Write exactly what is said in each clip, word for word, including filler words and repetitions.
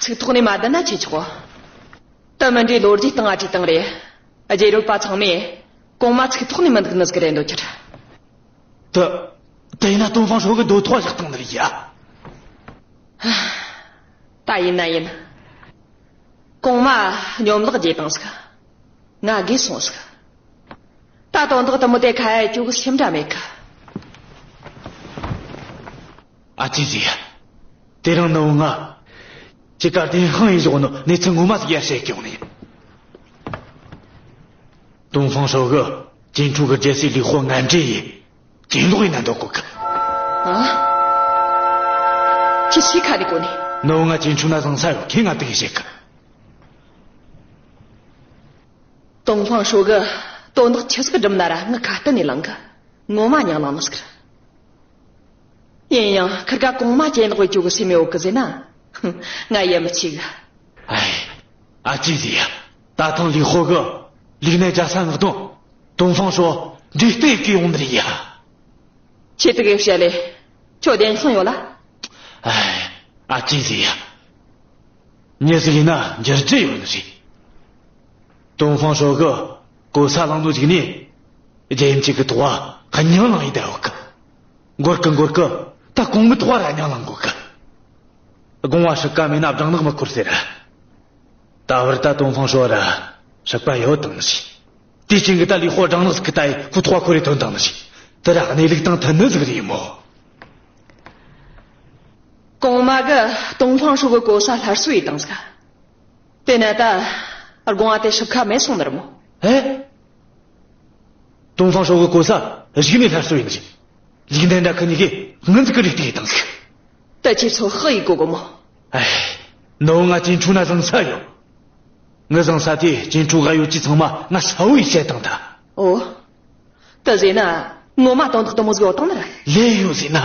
ཚིག་ཐོག་ནས་མ་བསྡད་ན་ཆི་ཆོག་དེ་མིན་འདྲའི་ལོ་རྒྱུས་སྟེང་ང་བྲིས་བཏང་རེད། རྗེས་རོལ་པ་ཚང་མས་གོང་མ་ཚིག་ཐོག་ནས་མི་འདུག་ནི་ཟིག་རེད་འདོད་ཁྱེར། དེ། དེ་ཡིན་ན་ཏོང་ཧྥང་ཧྲོ་གི་རྡོ་ཐོག་བཞག་བཏང་ནི་རེད་ཡ། ད་ཡིན་ན་ཡིན། གོང་མ་སྙོམ་ལག་རྒྱས་བཏང་ཟིག་ང་རྒས་སོང་ཟིག་ད་དོན་དག་དེ་མོ་དེ་ཁ་ཡ་ཅོ་གི་སེམས་འདྲ་མེད་གི། ཨ་ཙི་ཙི། དེ་རིང་ནུ་བོ་ང་ཁྱེད་ཀ་བདེན་དཔང་ཡིན་ཞོག་ནོ་གནས་ཚུལ་ངོ་མ་ཟིག་ཡར་བཤད་གི་ཡོང་ནི་ཡིན། ཏོང་ཧྥང་ཧྲོ་གི་ཅིན་ཁྲུའུ་གི་རྒྱལ་སྲས་ལི་ཧོ་ངན་འབྲེལ་ཡིན། གྱེན་ལོག་ཡིན་ན་འདོད་གོ་གི། ཨ། ཁྱི་ཤི་ཁ་ནི་གོ་ནི། ནུ་བོ་ང་ཅིན་ཁྲུའུ་ན་བཟང་ས་ཡོད་ཁྱེད་ང་དེ་གི་བཤད་གི། ཏོང་ཧྥང་ཧྲོ་གི་དོན་དག་ཆི་ཟིག་སྒྲུབ་ན་ར་ངི་ཁ་གཏན་ནས་ལངས་གི། ངོ་མ་མྱིང་ལངས་ནི་ཟིག་ར། ཡིན་ཡང་ཁིར་ག་གོང་མ་གྱེན་ལོག་ཡེ་རྒྱུ་གི་སེམས་ཡོད་གི་ཟེར་ན། ང་ཡིད་མི་ཆེས་གི། ཨེ། ཨ་ཙི་ཟིག་ཡ། ད་ཐེངས་ལི་ཧོ་གི་ལིག་ནན་རྒྱལ་ས་མངགས་དོན་ཏོང་ཧྥང་ཧྲོ་འདྲེ་གཏད་གི་ཡོང་ནི་རེད་ཡ། ཁྱེད་དེ་གི་བཤད་ལེ། ཁྱོད་བདེན་དཔང་ཡོད་ལ། ཨེ། ཨ་ཙི་ཟིག་ཡ། མྱི་ཟིག་ཡིན་ན་འགྱུར་རྒྱུ་ཡོད་ནི་རེད། ཏོང་ཧྥང་ཧྲོ་གི་གོ་ས་བླངས་ནོ་ཟིག་ནས། རྒྱལ་ཡུམ་གཅིག་གི་ཐོག་ག་སྙིང་ལངས་ཡི་བསྡད་ཡོད་གི། འགོར་གི་འགོར་གི། ད་གོང་མའི་ཐོག་ར་སྙིང་ལངས་དགོས་གི། དགོངས་པ་ཧྲིལ་ཀ་མེད་ན་སྦྲང་ནག་མི་འཁོར་ཟེར། ད་བར་ད་ཏོང་ཧྥང་ཧྲོ་ར་ཧྲིལ་པ་ཡོད་དང་ནི་ཞིག་དེ་ཅན་གི་ད་ལི་ཧོ་སྦྲང་ནག་ཟིག་གི་ད་ཡི་ཁོ་ཐོག་ཁོ་རེ་ཐོན་དང་ནི་ཞིག་དེ་ར་གནས་ལུགས་དང་མཐུན་ནི་ཟིག་རེད་མོ། གོང་མ་གི་ཏོང་ཧྥང་ཧྲོ་གི་གོ་ས་སླར་གསོ་ཡེ་དང་ཟིག་དེ་ན་ད་དགོངས་པ་དེ་ཧྲིལ་ཁ་མེད་སོང་ནི་རེད་མོ། ཨེ། ཏོང་ཧྥང་ཧྲོ་གི་གོ་ས་གཞུག་ནས་སླར་གསོ་ཡེ་ནི་རེད། ལིག་ནན་འདྲ་ཁི་གཉིས་ཀས་སྔོན་ཟིག་གི་རེ་ལྟོས་ཡེ་དང་ཟིག་ད་ཁྱེད་ཚོ་ཧི་ཡེ་གོ་གོ་མོ། ཨེ། ནོ་ང་ཅིན་ཁྲུའུ་ན་བཟང་ས་ཡོད། ངི་བཟང་ས་དེ་ཅིན་ཁྲུའུ་ག་ཡོད་ཀྱི་ཚང་མ་ང་ས་བོ་ཡེ་བཤད་དང་ད། ཨོ། ད་ཟེར་ན་ངོ་མ་དོན་དག་དེ་མོ་ཟིག་ཡོད་དང་ནི་ར། ལོས་ཡོད་ཟེར་ན།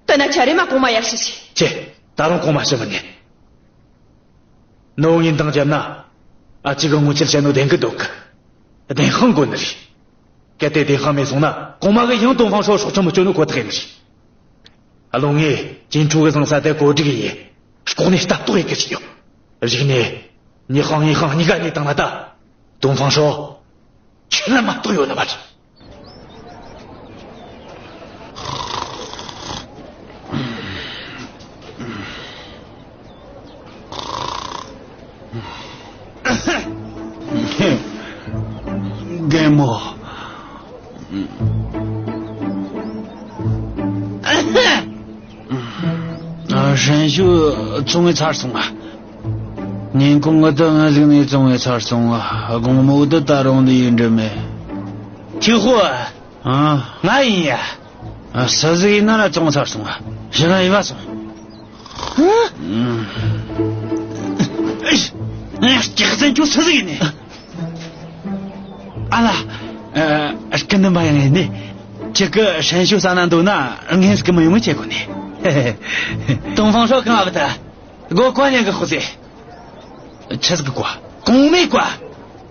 ད་ན་ཆ་རེ་མ་གོང་མ་ཡར་ཞུ་ཞིག་ཅེ། ད་རུང་གོང་མ་ཞུ་མི་ཉན། ནོ་ངན་དང་བརྒྱབ་ན། ཨ་ཅི་གི་ངོ་ཆེར་བཤད་ནོ་བདེན་གི་འདུག་གི། བདེན་དཔང་དགོས་ནི་རེད། གལ་ཏེ་བདེན་དཔང་མེད་སོང་ན་གོང་མ་གི་ཡང་ཏོང་ཧྥང་ཧྲོ་སྲོག་ཆགས་མི་གཅོད་ནོ་ཁོ་ཐག་ཡིན་ནི་རེད། ཨ་ལོ་ངས་ཅིན་ཁྲུའུ་གི་བཟང་ས་དེ་གོ་སྒྲིག་ཡེ། ལྐོག་ནས་ལྟ་རྟོག་ཡེ་གི་ཞིག་ཡོད། གཞུག་ནས། ཉི་ཧང་ཉི་ཧང་གཉིས་ཀ་གནས་བཏང་ན་ད། ཏོང་ཧྥང་ཧྲོ། ཆི་ལ་མ་གཏོགས་ཡོད་ནི་མ་རེད། རྒན་མོ། ཨ། ཧྲན་ཞུ་བཙོང་ངེ་ཚར་སོང་ང་། ཉིན་གུང་ང་ད་ང་ཟིག་ནས་བཙོང་ངེ་ཚར་སོང་ང་། དགོང་མོ་ད་ད་རུང་འདི་ཡིན་འདྲ་མེད། ཐེ་ཧོ། ཨ། ང་ཡིན་ཡ། ཨ། སུ་ཟིག་ཡིན་ན་ར་བཙོང་ཚར་སོང་ང་། ཕྱིར་ན་ཡིན་པ་སོང་། ཨ། ཨ། ཨ། སྐྱག་རྫུན་ཁྱོད་སུ་ཟིག་ཡིན་ནི། ཨ་ལ། ཨ། སྐུ་མདུན་པ་ཡང་ཡིན་ནི། ཁྱེད་ཀྱི་ཧྲན་ཞུ་ས་ན་འདུག་ན་ངན་སྐུ་མི་ཡོང་ངི་ཆེ་གོ་ནི། ཏོང་ཧྥང་ཧྲོ་གང་ཨ་བུ་ད། སྒོ་ཁ་ཉན་གི་ཤོག་ཟེར། ཆི་ཟིག་གི་བཀའ། གོང་མའི་བཀའ།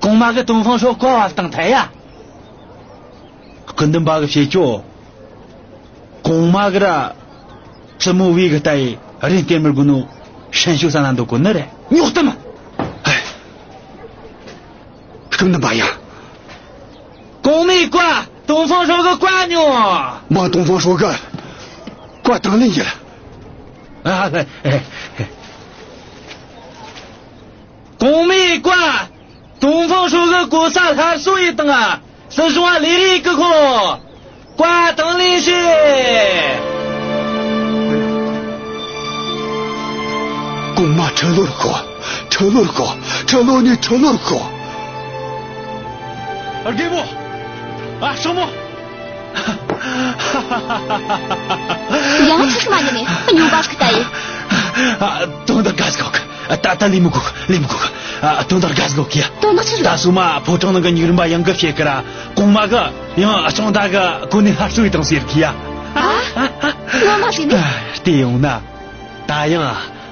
གོང་མ་གི་ཏོང་ཧྥང་ཧྲོ་བཀའ་བབས་བཏང་ཐལ་ཡ། སྐུ་མདུན་པ་གི་བཤད་ཆོག་གོང་མ་གི་ར། བཙུན་མོ་བི་གི་ལྟ་ཡི་རིན་བསྟན་མི་དགོས་ནོ་ཧྲན་ཞུ་ས་ན་འདུག་གོ་ནི་རེད། ཉོག་གཏམ། ཧེ། སྐུ་མདུན་པ་ཡ། གོང་མའི་བཀའ། ཏོང་ཧྥང་ཧྲོ་གི་བཀའ་ཉོན། མ་ཏོང་ཧྥང་ཧྲོ་གི་བཀའ་དང་ལེན་ཡིན། ཨ། གོང་མའི་བཀའ། ཏོང་ཧྥང་ཧྲོ་གི་གོ་ས་སླར་གསོ་ཡེ་དང་། སྲིད་གཞུང་ལས་རིགས་ཀྱི་ཁོ། བཀའ་དང་ལེན་བྱེད། གོང་མ་ཁྲི་ལོར་བསྐོ། ཁྲི་ལོར་བསྐོ། ཁྲི་ལོ་ནས་ཁྲི་ལོར་བསྐོ། རྒན་མོ། ཨ། སྲིང་མོ། ཡང་ཆི་ཟིག་མ་ཉན་ནས་སྨྱོན་པ་ཟིག་ལྟ་ཡི། ཨ། དོན་དག་ག་ཟིག་ཡོད་གི། ད་ད་ལས་མི་དགོས། ལས་མི་དགོས། ཨ། དོན་དག་ག་ཟིག་ཡོད་གི་ཡ། དོན་དག་ཆི་ཟིག་ད་སོ་མ་ཕོ་བྲང་ནང་གི་ཉུག་རུམ་པ་ཡང་གི་བཤད་གི་ར། གོང་མ་གི་ཡང་ཨ་ཅང་ད་གི་གོ་གནས་སླར་གསོ་ཡེ་དང་ཟེར་གི་ཡ། ཨ། ངོ་མ་ཟིག་ནི། ཨ། བལྟས་ཡོང་ན། ད་ཡང་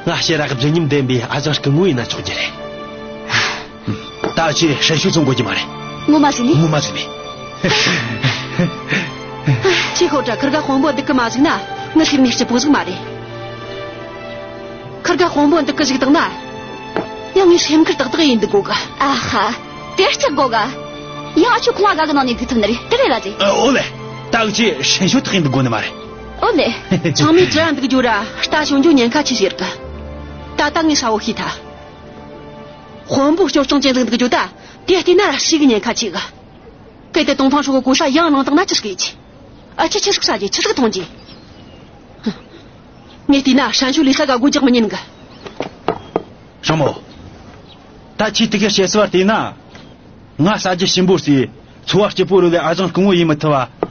ང་ཕྱིར་ར་བརྗིད་ཉམས་ལྡན་པའི་ཨ་ཅང་སྐུ་ངོ་ཡིན་ན་ཆོག་རྒྱུ་རེད། ད་ཁྱེད་ཧྲན་ཞུ་བཙོང་དགོས་རྒྱུ་མ་རེད། ངོ་མ་ཟིག་ནི། ངོ་མ་ཟིག་ནི། ཁྱེད་ཤོག་དྲ་ཁིར་ག་དཔོན་པོ་སྡུག་གི་མ་ཟིག་ན་ངི་སེམས་ནས་སྐྱིད་པོ་ཟིག་མ་རེད། ཁིར་ག་དཔོན་པོ་འདི་གི་ཞིག་བཏང་ན། ཡང་ངས་སེམས་ཁུར་ཏག་ཏག་ཡིན་འདུག་གོ་ག་ཨ་ཧ། དེ་ལྕགས་གོ་ག་ཡང་ཨ་ཆོ་ཁོང་ཨ་ག་གི་ནང་ནས་སྡུག་ཐུབ་ནི་རེད། དེ་རེད་ལ་ཟེ། ཨ། ཨོ་ལེ། ད་འུ་ཆོ་ཧྲན་ཤོ་ཐག་ཡིན་འདུག་གོ་ནི་མ་རེད། ཨོ་ལེ། ཚང་མས་ཅི་ར་འདུག་རྒྱུ་ར་རྟ་ཞོན་རྒྱུ་ཉེན་ཁ་ཆེ་ཟེར་གི་ད་ལྟ་ངས་ཧྲ་བོ་ཤེས་ཐལ། དཔོན་པོ་སྐྱོ་སྐྱོང་ཅན་ཟིག་འདུག་རྒྱུ་ད། དེ་བལྟས་ན་ཤི་གི་ཉེན་ཁ་ཆེ་གི་གལ་ཏེ་ཏོང་ཧྥང་ཧྲོ་གི་གོ་ས་ཡང་བླངས་བཏང་ན་ཅི་ཞིག་ཡེད་རྒྱུ། ཨ་ཆི་ཆི་ཟིག་ཧྲ་རྒྱུ། ཆི་ཟིག་མཐོང་རྒྱུ། ངས་བལྟས་ན་ཧྲན་ཤོ་ལི་ཧ་ག་སྒོ་རྒྱག་མི་ཉན་གི་ཧྲ་མོ། ད་ཁྱོས་དེ་གི་བཤད་སྲོལ་བ་བལྟས་ན། ང་ཟ་རྒྱུ་ཞིམ་པོ་ཟོས། འཚོ་བ་སྐྱིད་པོ་རོལ་བའི་ཨ་ཞང་སྐུ་ངོ་ཡེད་མི་ཐུབ་བ།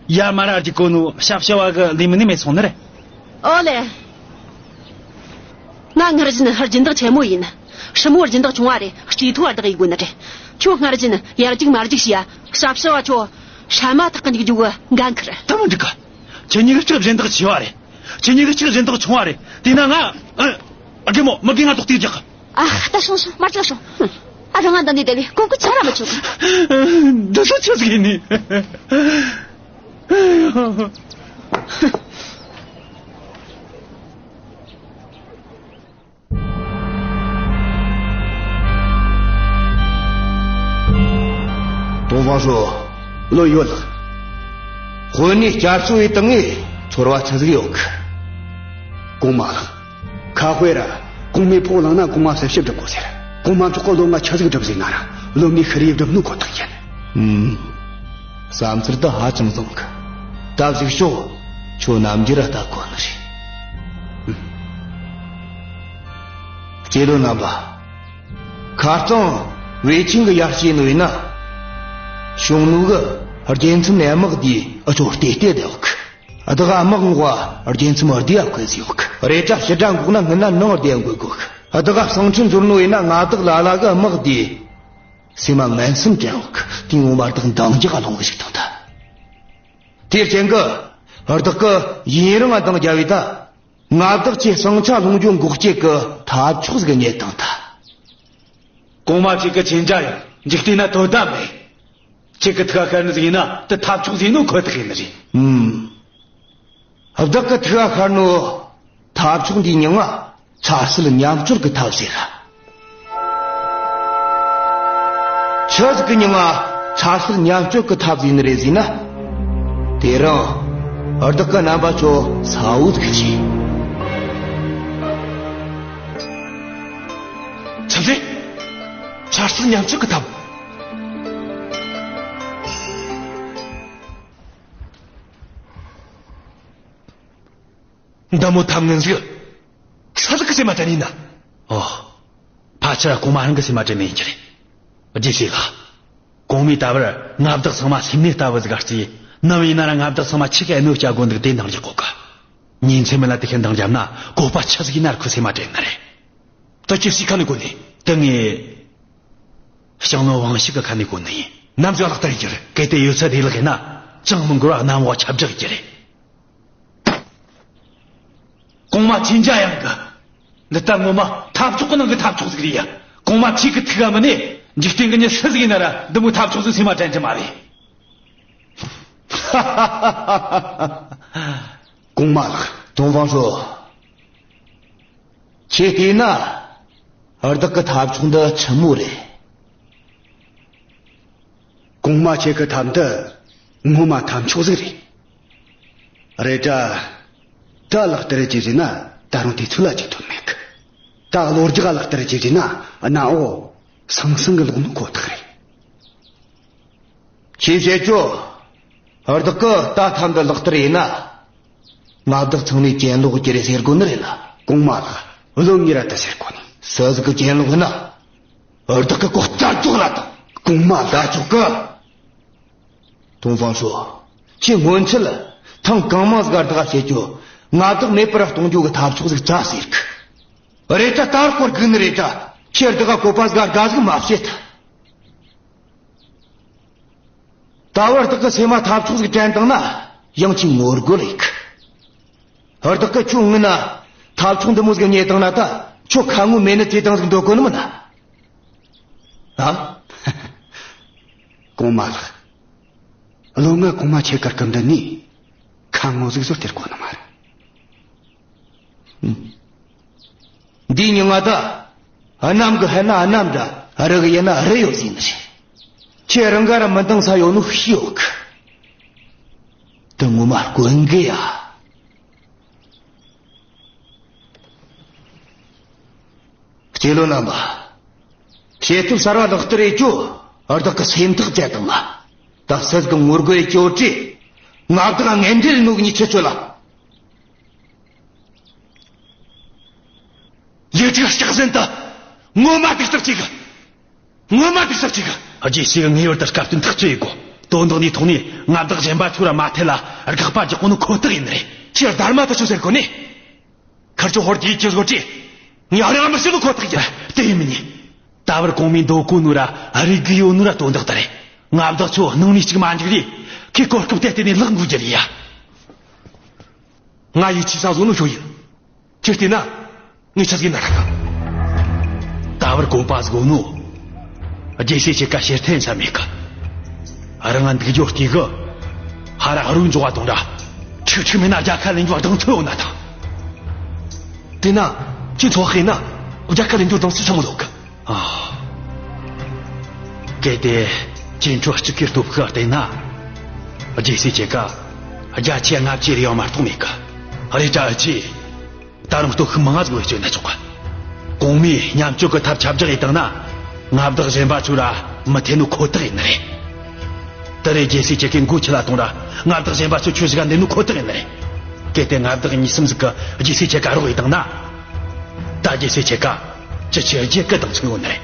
ཡར་མར་ར་རྒྱུག་གོ་ནོ་ཞབས་ཞུ་བ་གི་ལས་མི་ནི་མེད་སོང་ནི་རེད། ཨོ་ལེ། ང་སྔར་བཞིན་སྦྱིན་བདག་ཆེན་མོ་ཡིན། ཧྲི་མོ་སྦྱིན་བདག་ཆུང་བ་རེད། རྩིས་ཐོ་བདག་ཡེད་དགོས་ནི་རེད། ཁྱོད་སྔར་བཞིན་ཡར་རྒྱུག་མར་རྒྱུག་བྱས་ཡ། ཞབས་ཞུ་བ་ཁྱོད་ཧྲ་མ་ཐག་གི་འཇུག་རྒྱུ་གི་འགན་ཁུར། དེ་མི་འགྲིག་གི་ཁྱེད་གཉིས་ཀ་གཅིག་སྦྱིན་བདག་ཆེ་བ་རེད། ཁྱེད་གཉིས་ཀ་གཅིག་སྦྱིན་བདག་ཆུང་བ་རེད། དེས་ན་ང་། ཨ། རྒན་མོ། མི་དགེ་ང་ཏོག་ཏིག་རྒྱག་གི་ཨ། ད་སོང་སོང་། མར་ཅིག་སོང་། ཧུམ། ཨ་རང་ང་འདི་ནས་བསྡད་ལས་ཀོང་ཀི་ཆ་ར་མི་ཆོད་གི་འདི་ཚོ་ཆི་ཟིག་ཡིན་ནི། ཏོང་ཧྥང་ཧྲོ། བློན་ཡོད་ལགས། དཔོན་གནས་བསྐྱར་གསོ་ཡེད་བཏང་ངས་ཚོར་བ་ཆི་ཟིག་ཡོད་གི་གོང་མ་ལགས། ཁ་དཔེ་ར། གོང་མའི་ཕོགས་བླངས་ན་གོང་མ་གསལ་བཤད་སྒྲུབ་དགོས་ཟེར། གོང་མ་མཆོག་གིས་བློན་ང་ཆི་ཟིག་སྒྲུབ་ཟེར་ན་ར་བློན་ངས་ཤེད་རིགས་སྒྲུབ་ནོ་ཁོ་ཐག་ཡིན། ཨུམ། བསམ་ཚུལ་འདི་ཧ་ཅང་བཟང་གི་ད་གཟིགས་ཤོག་ཁྱོད་རྣམ་འགྱུར་ར་ལྟ་གོ་ནི་རེད། ཨུམ། སྐྱེ་བློན་རྣམ་པ། ཁ་རྩང་ཝེ་ཆིང་གི་ཡར་སྐྱེས་ནོ་ཡིན་ན། ཞུང་ནུ་གི་རྒྱལ་མཚམས་ནས་དམག་དེ་ཨ་ཆོ་བལྟས་བལྟས་བསྡད་ཡོད་གི་བདག་དམག་འོག་རྒྱལ་མཚམས་བདེ་ཡ་ཁོས་ཟིག་ཡོད་གི་རེད་ད་ཞི་དྲག་འགོག་ན་སྔོན་ན་ནང་བདེ་ཡ་འགོག་དགོས་གི་བདག་ག་གསང་འཕྲིན་འབྱོར་ནོ་ཡིན་ན་མངའ་བདག་ལ་ལ་གི་དམག་དེ། སེམས་མ་ངན་སེམས་དྲན་འོག་དེ་ངོ་མ་བདག་འདང་རྒྱག་ག་ལོང་གི་ཞིག་དང་ད། དེར་བྱེད་གི་བདག་གི་ཡུན་རིང་ང་འདང་རྒྱབ་བས་ད། མངའ་བདག་ཆེ་གསང་ཆ་ལྷུང་རྒྱུ་འགོག་བྱེད་གི་ཐབས་མཆོག་ཟིག་རྙེད་དང་ད། གོང་མ་ཁྱེད་ཀྱི་མཁྱེན་རྒྱ་ཡང་འཇིག་རྟེན་ན་དོ་ཟླ་མེད། ཁྱེད་ཀྱི་ཐུགས་ཁ་ཤར་ནི་ཟིག་ཡིན་ན་དེ་ཐབས་མཆོག་ཟིག་ཡིན་ནོ་ཁོ་ཐག་ཡིན་ནི་རེད། ཨུམ། བདག་གི་ཐུགས་ཁ་ཤར་ནོ་ཐབས་མཆོག་འདིའི་མྱིང་ང་ཆབ་སྲིད་མཉམ་སྤྱོད་ཀྱི་ཐབས་ཟེར། ཆི་ཟིག་གི་མྱིང་ང་ཆབ་སྲིད་མཉམ་སྤྱོད་ཀྱི་ཐབས་ཟེར་ནི་རེད་ཟེར་ན། དེ་རིང་བདག་གི་རྣམ་པ་ཚོ་གསལ་བོ་ཟིག་བྱས། ཆབ་སྲིད། ཆབ་སྲིད་མཉམ་སྤྱོད་ཀྱི་ཐབས། འདི་མོ་ཐབས་ངན་ཟིག་སུ་ཟིག་གི་སེམས་མ་དྲན་ཡིན་ན། ཨོ། ཕལ་ཆེར་གོང་མ་རང་གི་སེམས་མ་དྲན་ནི་ཡིན་རྒྱུ་རེད། རྒྱལ་སྲས་ལགས། གོང་མས་ད་བར་མངའ་བདག་ཚང་མ་སེམས་ནས་ལྟ་བུ་ཟིག་ག་བརྩིས། ནམ་ཡིན་ན་ར་མངའ་བདག་ཚང་མ་ཆི་གི་གནོད་སྐྱེལ་དགོས་འདུག་དེ་འདང་རྒྱག་གོ་གི་ཉིན་མཚན་མེད་ལ་དེ་ཁའི་འདང་བརྒྱབ་ན་བཀོད་པ་ཆི་ཟིག་ཡིན་ན་ར་ཁོའི་སེམས་མ་དྲན་ནི་རེད། ད་ཁྱེད་སུའི་ཁ་ནས་གོ་ནི། དེ་ངས་ཞང་ནོ་ཝང་ཤིག་གི་ཁ་ནས་གོ་ནི་ཡིན། ནམ་ཟིག་ལག་བསྟར་ཡེད་རྒྱུ་རེད། གལ་ཏེ་ཡོད་ཚད་བདེ་ལེགས་ཡིན་ན་ཅང་མི་འགོར་བ་གནམ་འོག་ཁྱབ་བསྒྲགས་ཡེད་རྒྱུ་རེད། གོང་མ་མཁྱེན་རྒྱ་ཡངས་གི་འདི་ལྟ་ངོ་མ་ཐབས་མཆོག་གི་ནང་གི་ཐབས་མཆོག་ཟིག་རེད་ཡ། གོང་མ་ཁྱེད་ཀྱི་ཐུགས་ཀ་མིན་ནས་འཇིག་རྟེན་གི་མྱི་སུ་ཟིག་ཡིན་ན་ར་འདི་མོ་ཐབས་མཆོག་ཟིག་སེམས་མ་དྲན་རྒྱུ་མ་རེད། གོང་མ་ལགས། ཏོང་ཧྥང་ཧྲོ། ཁྱེད་བལྟས་ན་བདག་གི་ཐབས་མཆོག་འདི་ཆི་མོ་རེད། གོང་མ་ཁྱེད་ཀྱི་ཐབས་འདི་ངོ་མ་ཐབས་མཆོག་ཟིག་རེད། རེད་དྲ། ད་ལག་བསྟར་བྱེད་ཟེར་ན་ད་རུང་དུས་ཚོད་ལ་ཅིག་ཐོན་མེད་གི་ད་གློ་རྒྱག་ལག་བསྟར་བྱེད་ཟེར་ན་གནམ་འོག་སང་སང་གི་ལོག་ནོ་ཁོ་ཐག་རེད། ཁྱེད་བཤད་རྒྱུ། བདག་གིས་ད་ཐབས་འདི་ལག་བསྟར་ཡེད་ན། མངའ་བདག་ཚང་མས་གྱེན་ལོག་རྒྱུ་རེད་ཟེར་གོ་ནི་རེད་ལ། གོང་མ་ལགས། བློན་ངས་ར་ད་ཟེར་གོ་ནི། སུ་ཟིག་གིས་གྱེན་ལོག་ཡེད་ན། བདག་གིས་ཁོ་རྩ་རྫོགས་ལ་བཏང་། གོང་མ་ལགས། ད་ཆོག་གི་ཏོང་ཧྥང་ཧྲོ། ཁྱེད་སྔོན་ཆད་ཐེངས་གང་མང་ཟིག་ག་བདག་ག་བཤད་རྒྱུ། མངའ་བདག་མེད་པར་གཏོང་རྒྱུ་གི་ཐབས་མཆོག་ཟིག་བཙལ་ཟེར་གི་རེད་དྲ་ད་སྐོར་སྒུག་ནི་རེད་དྲ། ཁྱེད་བདག་ག་བཀོད་པ་ཟིག་ག་དགའ་ཟིག་མ་བྱེད། ད་བར་བདག་གི་སེམས་མ་ཐབས་མཆོག་ཟིག་དྲན་བཏང་ན་ཡང་ཁྱོད་ངོ་རྒོལ་ཡེད་གི་བདག་གིས་ཁྱོད་སྔུན་ན་ཐབས་མཆོག་འདི་མོ་ཟིག་རྙེད་བཏང་ན་ད་ཁྱོད་ཁ་ངོ་མེད་ནི་བྱེད་བཏང་ཟིག་འདོད་གོ་ནི་མིན་ན། ཨ། གོང་མ་ལགས། བློན་ང་གོང་མ་ཁྱེད་ཀར་སྐུ་མདུན་ནས་ཁ་ངོ་ཟིག་བཟོ་སྟེར་གོ་ནི་མ་རེད། ཨུམ། འདི་མྱི་ང་ད་གནམ་གི་ཧེ་ན་གནམ་འདྲ་རི་གི་ཡེ་ན་རི་ཡོད་ཟིན་ནི་རེད། ཁྱེད་རང་ག་ར་མི་འདང་ས་ཡོད་ནོ་ཤི་ཡོད་གི། དེ་ངོ་མ་དཀོན་གི་ཡ། སྐྱེ་ལོ་རྣམ་པ། བྱེད་ཐབས་གསར་བ་ལག་བསྟར་ཡེད་རྒྱུ་བདག་གི་སེམས་ཐག་བཅད་བཏང་ལ། ད་སད་གི་ངོ་རྒོལ་གྱི་འོ་ཁྲི། ང་བདག་ངན་འབྲེལ་ནུག་ཉི་ཆི་ཆོད་ལ། ལས་ཀྱི་ལྕགས་ཟན་དུ་ངོ་མ་སྡིག་སྲབ་ཅིག་ངོ་མ་སྡིག་སྲབ་ཅིག་རྗེས་སུ་ངེས་པར་དུ་སྐབས་དོན་ཐག་གཅོད་ཡེད་དགོ། དོན་དག་འདིའི་ཐོག་ནས་ང་བདག་གཞན་པ་ཚོ་ར་མ་ཐེ་ལ་དགག་པ་རྒྱག་གོ་ནོ་ཁོ་ཐག་ཡིན་ནི་རེད། ཁྱེད་སྡར་མ་ད་ཆོ་ཟེར་གོ་ནི། ཁར་ཆོ་ཧོར་དེའི་ཁྱེད་བཟོ་ཅི། ངས་ཨ་རེ་ང་མི་ཤེས་ནོ་ཁོ་ཐག་ཡིན། དེ་ཡིན་མིན་ནི། ད་བར་གོང་མའི་འདོད་གོ་ནོ་ར་རིག་གི་ཡོད་ནོ་ར་དོན་དག་ད་རེད། ང་བདག་ཚོ་ནང་ནས་གཅིག་མ་འཇིག་རེ། ཁོས་གོ་སྐབས་དེ་བལྟས་ནས་ལག་འགུལ་རྒྱུ་རེད་ཡ། ང་ཡིད་ཆེས་ས་བཟོ་ནོ་ཤོ་ཡིན། ཁྱེད་བལྟས་ན། ངས་ཆི་ཟིག་ན་ར་ག་ད་བར་གོ་པ་ཟིག་ནོ། རྗེས་སུ་ཁྱེད་ཀ་ཕྱིར་འཐེན་ས་མེད་གི། རང་ང་འདུག་རྒྱུ་སྟེ་གི། ཧ་ར་ཧ་རུ་འཇོག་བ་དང་ར། ཁྲིག་ཁྲིག་མེད་ན་རྒྱལ་ཁ་ལེན་རྒྱུ་གདེང་ཚོད་ཡོད་ན་ཐང་། དེ་ན། ཁྱེད་ཚོ་ཧེ་ན། རྒྱལ་ཁ་ལེན་རྒྱུ་གདེང་ཚོད་ཆེན་མོ་ལོག་གི། ཨ། གལ་ཏེ་ཅིན་ཁྲུ་གཅིག་གི་སྟོབས་ཤུགས་བལྟས་ན། རྗེས་སུ་ཁྱེད་ཀ་བརྒྱ་ཆ་ལྔ་བཅུ་རེ་ཡང་མ་གཏོགས་མེད་གི། རེད་དྲ་ཨ་ཅེ། ད་རུང་སྟོབས་ཤུགས་མང་ང་ཟིག་བེད་སྤྱོད་ན་ཆོག་གི། གོང་མས་མཉམ་སྤྱོད་ཀྱི་ཐབས་ཆ་བཞག་ཡེ་བཏང་ན། མངའ་བདག་གཞན་པ་ཚོ་ར་མི་ཐེ་ནོ་ཁོ་ཐག་ཡིན་ནི་རེད། དེ་རེད། རྗེས་སུ་ཁྱེད་ཀྱི་མགོ་ཁྲིད་ལ་གཏོང་ར་མངའ་བདག་གཞན་པ་ཚོ་ཁྱོད་ཞིག་ག་འདེད་ནོ་ཁོ་ཐག་ཡིན་ནི་རེད། གལ་ཏེ་མངའ་བདག་གཉིས་གསུམ་ཟིག་གིས་རྗེས་སུ་ཁྱེད་ཀ་རོགས་ཡེ་བཏང་ན། ད་རྗེས་སུ་ཁྱེད་ཀ་བཅུ་ཆ་བརྒྱད་གི་གདེང་ཚོད་ཡོད་ནི་རེད།